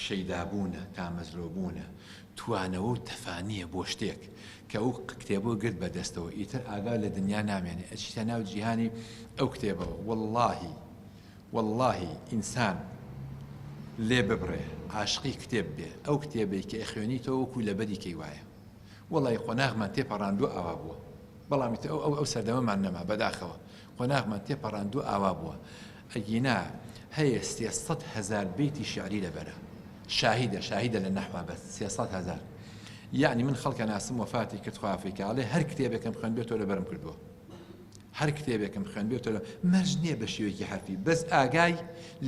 A: شەیدابوونە، تامەزرۆبوونە، توانەوە و تەفانییە بۆ شتێک، کە ئەو کتێبەو گرت بە دەستەوە ئیتر ئاگا لە دنیا نامێنێ، ئەچیتە ناو جیهانی ئەو کتێبەوە، وەڵڵاهی وەڵڵاهی ئینسان لێ ببڕێ عاشقی کتێب بێ، ئەو کتێبەی کە ئەخوێنیتەوە وەکوو لەبەری کەی وایە. وەڵای قۆناغمان تێپەڕاندووە ئاوا بووە بەڵام ئیتر ئەو ئەو ئەو سەردەمەمان نەما بەداخەوە قۆناغمان تێپەڕاندووە ئاوا بووە ئەگینا هەیە 300 هەزار بەیتی شعری لەبەرە شاهیدە شاهیدە لە نەحوا بەس 300 هەزار یەعنی من خەڵکە ناسم وەفاتی کرد خوا عەفوی کا ئەڵێ هەر کتێبێکم خوێندبێتەوە لەبەرم کردووە هەر کتێبێکم خوێندبێتەوە مەرج نییە بە شێوەیەکی حەرفی بەس ئاگای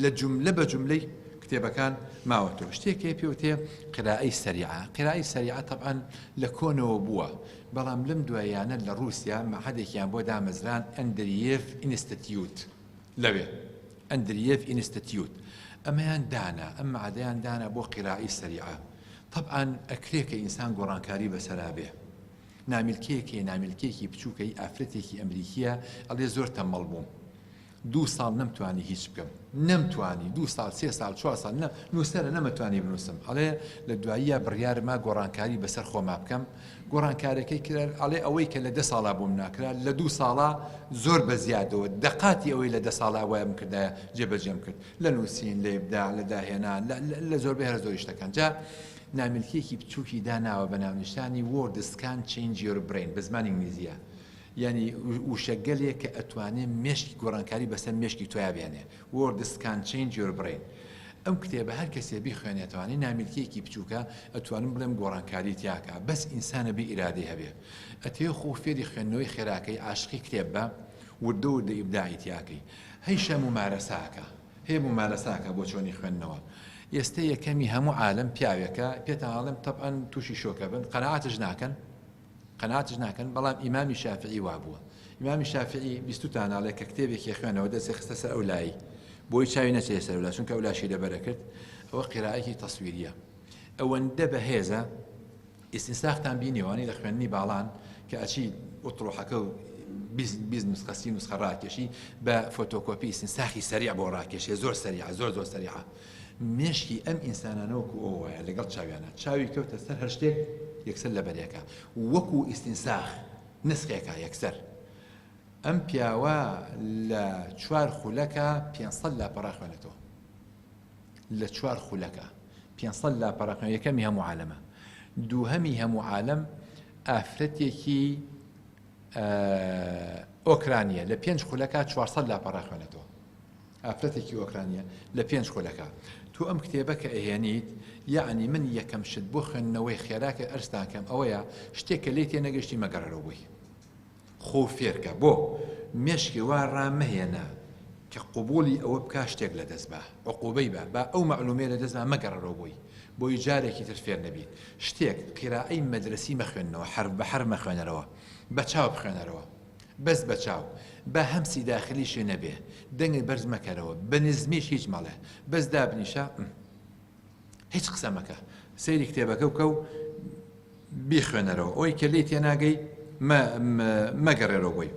A: لە جوملە بە جوملەی کتێبەکان ماوەتەوە. شتێک هەیە پێوتێ قرائەی سەریعە، قرائەی سەریعە تەبعەن لە کۆنەوە بووە، بەڵام لەم دواییانە لە ڕووسیا مەعهەدێکیان بۆ دامەزران ئەندریێڤ ئینستتیوت لەوێ ئەندریێڤ ئینستتیوت ئەمەیان دانا، ئەم مەعهەدەیان دانا بۆ قرائەی سەریعە. تەبعەن ئەکرێ کە ئینسان گۆڕانکاری بەسەرا بێ. نامیلکەیەک هەیە نامیلکەیەکی بچووکە هی ئافرەتێکی ئەمریکییە ئەڵێ زۆر تەممەڵ بووم دوو ساڵ نەمتوانی هیچ بکەم نەمتوانی دوو ساڵ سێ ساڵ چوار ساڵ نە نووسەرە نەمەتوانی بنووسم ئەڵێ لە دواییە بڕیارما گۆڕانکاری بەسەر خۆما بکەم گۆڕانکارەکەی کرا ئەڵێ ئەوەی کە لە دە ساڵا بۆم ناکرا لە دوو ساڵا زۆر بە زیادەوە دەقاتی ئەوەی لە دە ساڵا وایە بمکردایە جێبەجێم کرد لە نووسین لە ئیبداع لە داهێنان لە زۆربەی هەرە زۆری شتەکان جا نامیلکەیەکی بچووکی داناوە بە ناونیشانی Words Can Change Your Brain بە زمانی ئینگلیزییە یانی وشەگەلێک کە ئەتوانێ مێشکی گۆڕانکاری بەسەر مێشکی تۆیا بێنێ Words Can Change Your Brain ئەم کتێبە هەر کەسێ بیخوێنێتەوانی نامیلکەیەکی بچووکە ئەتوانم بڵێم گۆڕانکاری تیاکا بەس ئینسانە بێ ئیرادەی هەبێ ئەتەوێ خۆ فێری خوێندنەوەی خێراکەی عاشقی کتێب بە وردە وردە ئیبداعی تیاکەی هەیشە مومارەساکە هەیە مومارەساکە بۆ چۆنی خوێندنەوە ئێستە یەکەمی هەموو عالەم پیاوێکە پێتان ئەڵێم تەبعەن تووشی شۆکە بن قەناعەتش ناکەن قەناعەتش ناکەن بەڵام ئیمامی شافعی وابووە ئیمامی شافعی بیستوتان ئەڵێ کە کتێبێکی خوێنەوە دەستی خستە سەر ئەو لای بۆی چاوی نەچێ سەر لا چونکە ئەو لاشی لەبەرە کرد ئەوە قیرائەکی تەسویریە ئەوەندە بەهێزە ئیستنساختان بینیوە وانەی لە خوێندنی باڵان کە ئەچی ئوتڕوحەکە و 20 نوسخە 30 نوسخە ڕاکێشی بە فۆتۆکۆپی ئیستنساخی سەریع بۆ ڕاکێشێ زۆر سەریعە زۆر زۆر سەریعە مێشکی ئەم ئینسانانە وەکو ئەو وایە لەگەڵ چاویانە چاوی کەوتە سەر هەر شتێک یەکسەر لەبەرێکە وەکو ئیستنساخ نسخێکە یەکسەر ئەم پیاوە لە چوار خولەکە 500 لاپەڕە خوێنێتەوە لە چوار خولەکا 500 لاپەڕە خوێن یەکەمی هەموو عالەمە دووهەمی هەموو عالەم ئافرەتێکی ئۆکرانیە لە پێنج خولەکا 400 لاپەڕە خوێنێتەوە ئافرەتێکی ئۆکرانیە لە پێنج خولەکا تۆ ئەم کتێبە کە ئەهێنیت یەعنی من یەکەم شت بۆ خوێندنەوەی خێرا کە ئەرزتان کەم ئەوەیە شتێک کە لێی تێنەگەشتی مەگەڕێرەوە بۆی خۆ فێرکە بۆ مێشکی وا ڕامەهێنە کە قبوڵی ئەوە بکا شتێک لەدەست با عقوبەی با با ئەو مەعلومەیە لەدەست با مەگەڕێرەوە بۆی بۆی جارێکی تر فێر نەبیت شتێک قیرائەی مەدرەسی مەخوێنەوە حەرف بە حەرف مەخوێنەرەوە بە چاو بخوێنەرەوە بەس بە چاو با هەمسی داخلیشی نەبێ دەنگت بەرز مەکەرەوە بە نزمیش هیچ مەڵێ بەس دابنیشە هیچ قسە مەکە سەیری کتێبەکە بکە و بیخوێنەرەوە ئەوی کە لێی تێناگەی مەگەڕێرەوە بۆی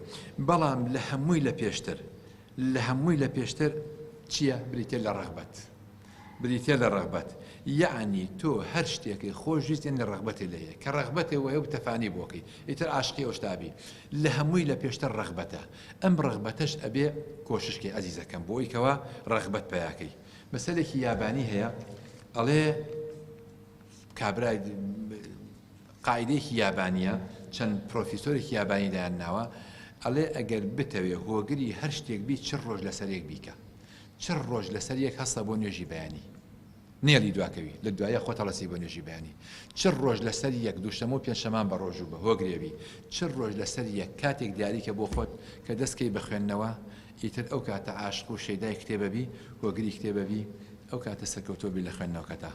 A: بەڵام لە هەمووی لە پێشتر لە هەمووی لە پێشتر چییە بریتە لە ڕەغبەت بریتە لە ڕەغبەت. یەعنی تۆ هەر شتێکەی خۆش ویست یەعنی ڕەغبەتێ لێ هەیە کە ڕەغبەتێ وەیە و تەفانی بۆکەی ئیتر عاشقی ئەو شتە ئەبی لە هەمووی لە پێشتر ڕەغبەتە ئەم ڕەغبەتەش ئەبێ کۆشش کەی ئەزیزەکەم بۆی کەوا ڕەغبەت پەیاکەی مەسەلێکی یابانی هەیە ئەڵێ کابرای قاعیدەیەکی یابانیە چەند پرۆفیسۆرێکی یابانی دایان ناوە ئەڵێ ئەگەر بتەوێ هۆگری هەر شتێک بی چ ڕۆژ لەسەر یەک بیکە چ ڕۆژ لەسەر یەک هەستە بۆ نوێژی بەیانی نێڵی دواکەوی لە دوایە خۆت هەڵەسی بۆ نوێژی بەیانی چ ڕۆژ لەسەر یەک دووشەمە و پێنجشەمان بە ڕۆژوو بە هۆگرێبی چ ڕۆژ لەسەر یەک کاتێک دیاریکە بۆ خۆت کە دەستکەی بە خوێندنەوە ئیتر ئەو کاتە عاشق و شەیدای کتێبە بی هۆگری کتێبە بی ئەو کاتە سەرکەوتوو بی لە خوێندنەوەکەتا.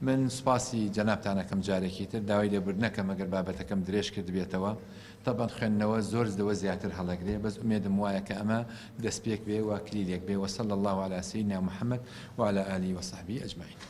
A: من سوپاسی جەنابتان ئەکەم جارێکی تر داوای لێبوردن ئەکەم ئەگەر بابەتەکەم درێژ کردبێتەوە تەبەن خوێندنەوە زۆر لەوە زیاتر هەڵەگرێ بەس ئومێدم وایە کە ئەمە دەستپێک بێ و کلیلێک بێ وصلی اللە علی سیدنا محمد وعلی آله وصحبه اجمعین.